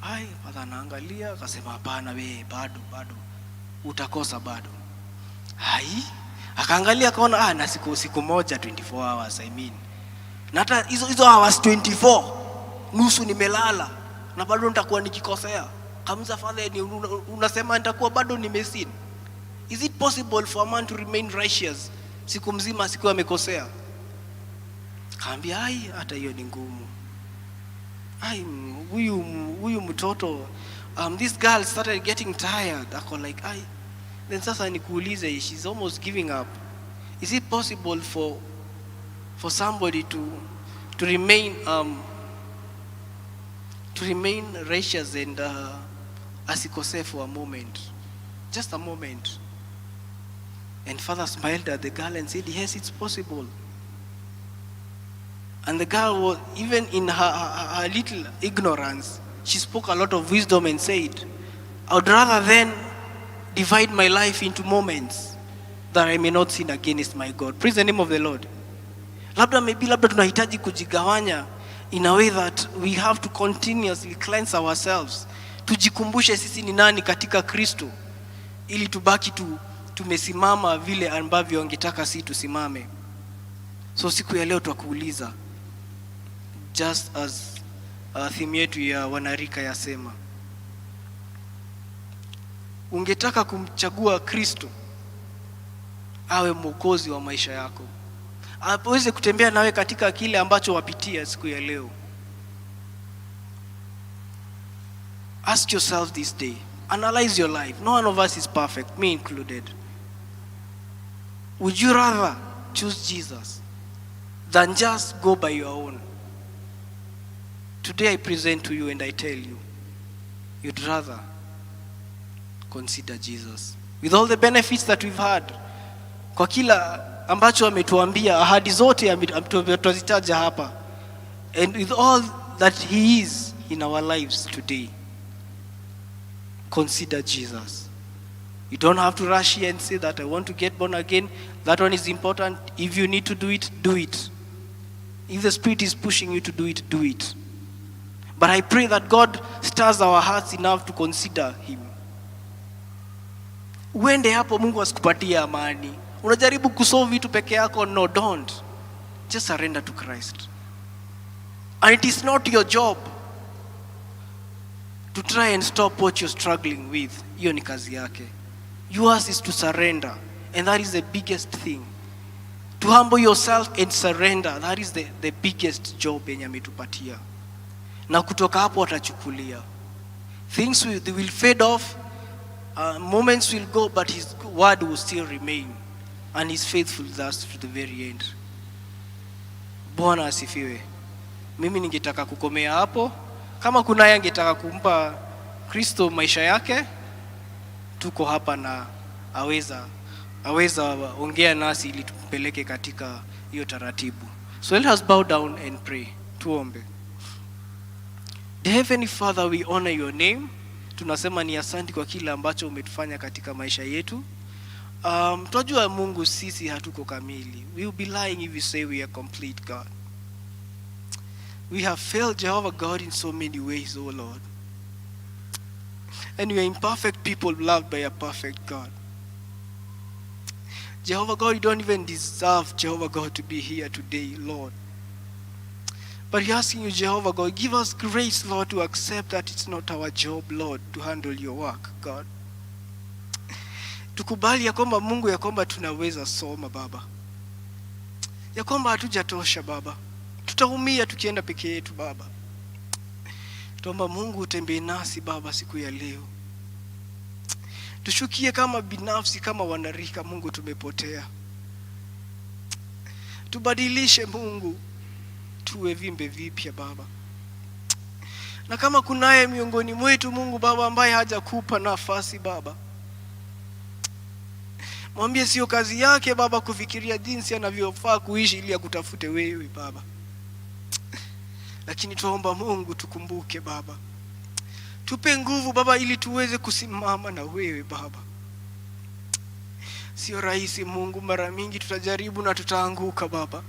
Ai, father anaangalia, akasema hapana we, bado, bado. Utakosa bado. Ai, akaangalia akaona, na siku moja 24 hours, I mean. Na hata hizo hours 24, nusu nimelala na bado nitakuwa nikikosea. Kamza father, ni unasema nitakuwa bado nimesin. Is it possible for a man to remain righteous siku mzima siku amekosea? Kaambia ai, hata hiyo ni ngumu. Ai, huyu mtoto, this girl started getting tired. Ako like, ai, then sasa nikuulize, she's almost giving up. Is it possible for somebody to remain righteous and asikosee for a moment, just a moment? And father smiled at the girl and said, yes, it's possible. And the girl was, even in her little ignorance, she spoke a lot of wisdom and said, I would rather then divide my life into moments that I may not sin against my God. Praise the name of the Lord. Labda maybe, labda tunahitaji kujigawanya in a way that we have to continuously cleanse ourselves. Tujikumbushe sisi ni nani katika Kristo, ili tubaki tumesimama vile ambavyo angetaka si tusimame. So siku ya leo twakuuliza, just as theme yetu ya wanarika yasema, ungetaka kumchagua Kristo awe mwokozi wa maisha yako, aweze kutembea nawe katika kile ambacho wapitia siku ya leo? Ask yourself this day. Analyze your life. No one of us is perfect, me included. Would you rather choose Jesus than just go by your own? Today I present to you and I tell you, you'd rather consider Jesus. With all the benefits that we've had, kwa kila ambacho ametuambia, ahadi zote tutazitaja hapa, and with all that he is in our lives today, consider Jesus. You don't have to rush here and say that I want to get born again. That one is important. If you need to do it, do it. If the Spirit is pushing you to do it, do it. But I pray that God stirs our hearts enough to consider him. Uende hapo Mungu asikupatie amani. Unajaribu kusolve vitu peke yako? No, don't. Just surrender to Christ. And it is not your job to try and stop what you're struggling with. Hiyo ni kazi yake. Yours is to surrender. And that is the biggest thing. To humble yourself and surrender. That is the biggest job yenye ametupatia. Na kutoka hapo atachukulia. Things will fade off. Moments will go, but his word will still remain. And he's faithful thus to the very end. Bwana asifiwe. Mimi ningetaka kukomea hapo. Kama kunaye angetaka kumpa Kristo maisha yake, tuko hapa na aweza ongea nasi ili tumpeleke katika hiyo taratibu. So let us bow down and pray. Tuombe. The Heavenly Father, we honor your name. Tunasema ni asante kwa kila ambacho umetufanya katika maisha yetu. Twajua Mungu sisi hatuko kamili. We will be lying if we say we are complete, God. We have failed Jehovah God in so many ways, oh Lord. And we are imperfect people loved by a perfect God. Jehovah God, you don't even deserve, Jehovah God, to be here today, Lord. But we're asking you, Jehovah God, give us grace, Lord, to accept that it's not our job, Lord, to handle your work, God. Tukubali ya kwamba Mungu, ya kwamba tunaweza soma Baba, ya kwamba hatujatosha Baba, tutaumia tukienda peke yetu Baba. Tuomba Mungu utembee nasi Baba siku ya leo, tushukie kama binafsi, kama wanarika Mungu, tumepotea. Tubadilishe Mungu, tuwe viumbe vipya Baba. Na kama kunaye miongoni mwetu Mungu Baba ambaye hajakupa nafasi Baba, mwambie sio kazi yake Baba kufikiria jinsi anavyofaa kuishi ili akutafute wewe Baba, lakini tuomba Mungu tukumbuke Baba, tupe nguvu Baba ili tuweze kusimama na wewe Baba. Sio rahisi Mungu, mara mingi tutajaribu na tutaanguka Baba,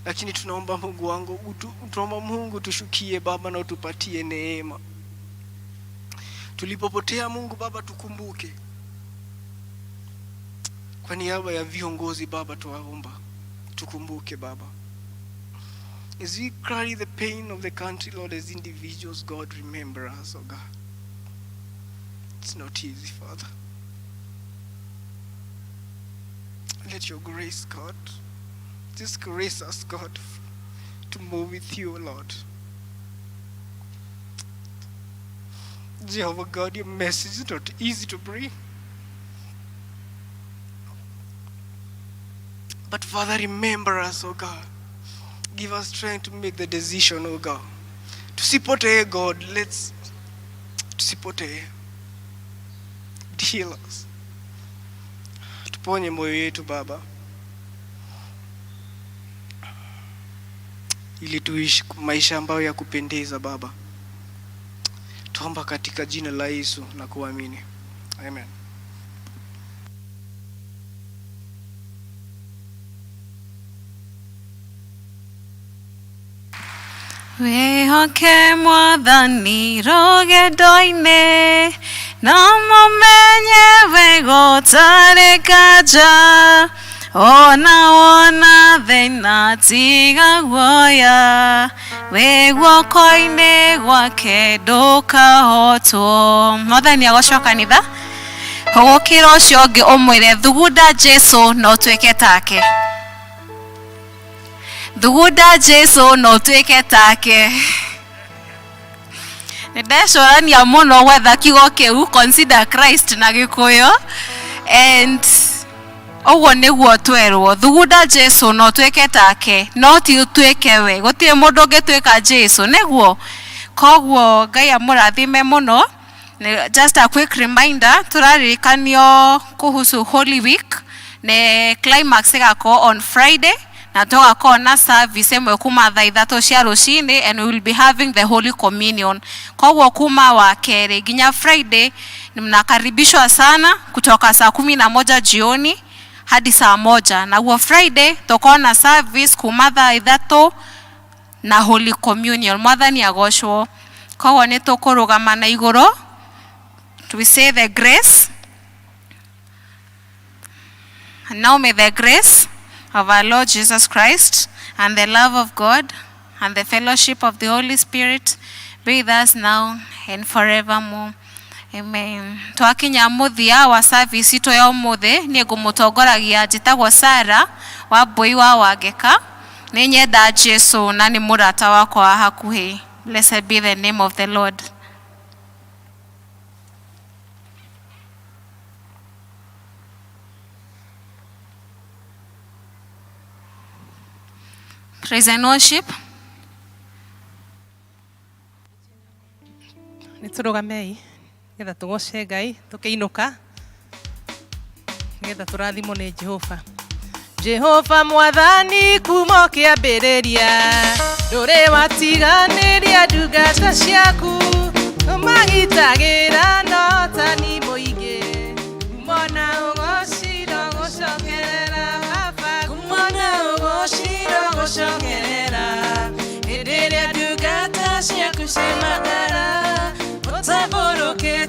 lakini tunaomba Mungu wangu, tunaomba Mungu tushukie Baba na utupatie neema. Tulipopotea Mungu Baba tukumbuke. Kwa niaba ya viongozi Baba tuwaomba tukumbuke Baba. As we carry the pain of the country, Lord, as individuals, God, remember us, oh God. It's not easy, Father. Let your grace, God, just grace us, God, to move with you, Lord. Jehovah God, your message is not easy to bring. But Father, remember us, oh God. Give us strength to make the decision, oh God. Tusipotee, God. Let's tusipotee. Heal us. Tuponye moyo yetu Baba, ili tuishi maisha ambayo ya kupendeza Baba. Tuomba katika jina la Yesu na kuamini. Amen. Wĩhoke Mwathani rũgendo-inĩ na mũmenye wega ũtarĩ kanja, ona wona thĩna tiga guoya, wĩ guoko-inĩ gwake ndũkahotwo. Mwathani agocwo kanitha. Hũgũkĩra ũcio ũngĩ ũmwĩre thugunda Jesu na ũtuĩke take. Thugunda Jesu na ũtuĩke take. Nĩ ndecũrania mũno gwetha kiugo kĩu, consider Christ na Gĩkũyũ, and ũguo nĩguo twerwo, thugunda Jesu na ũtuĩke take, no ti ũtuĩke we. Gũtirĩ mũndũ ũngĩtuĩka Jesu, nĩguo. Koguo Ngai amũrathime mũno. Just a quick reminder, tũraririkanio kuhusu Holy Week, nĩ climax ĩgakorwo on Friday, na tũgakorwo na service ĩmwe kuma thaa 3 cia rũcinĩ, and we will be having the Holy Communion. Koguo kuma wa kerĩ nginya Friday mnakaribishwa sana kutoka saa 11 jioni hadi saa 1. Naguo Friday tũkorwo na service kuma thaa 3 na Holy Communion. Mwathani agocwo. Koguo nĩ tũkũrũgama na igũrũ. We say the grace. And now may the grace of our Lord Jesus Christ and the love of God and the fellowship of the Holy Spirit be with us now and forevermore. Amen. Twakinya muthia wa service itu ya umuthi, nie ngumutongoragia njitagwo Sarah wa Mbui wa Wangeka. Ni nyenda Jesu na ni murata wakwa wa hakuhi. Blessed be the name of the Lord. Praise and worship. Nĩ tũrũgamei nĩgetha tũgoce Ngai tũkĩinũka, nĩgetha tũrathimwo nĩ Jehova. Jehova Mwathani kuma ũkĩambĩrĩria, ndũrĩ watiganĩria ndungata ciaku, ũmagitagĩra na ũtani mũingĩ. Kumona ũgociro gũcokerera Baba, kumona ũgociro gũcokerera, hĩndĩ ĩrĩa ndungata ciaku ciĩmagara, ũtambũrũkĩtie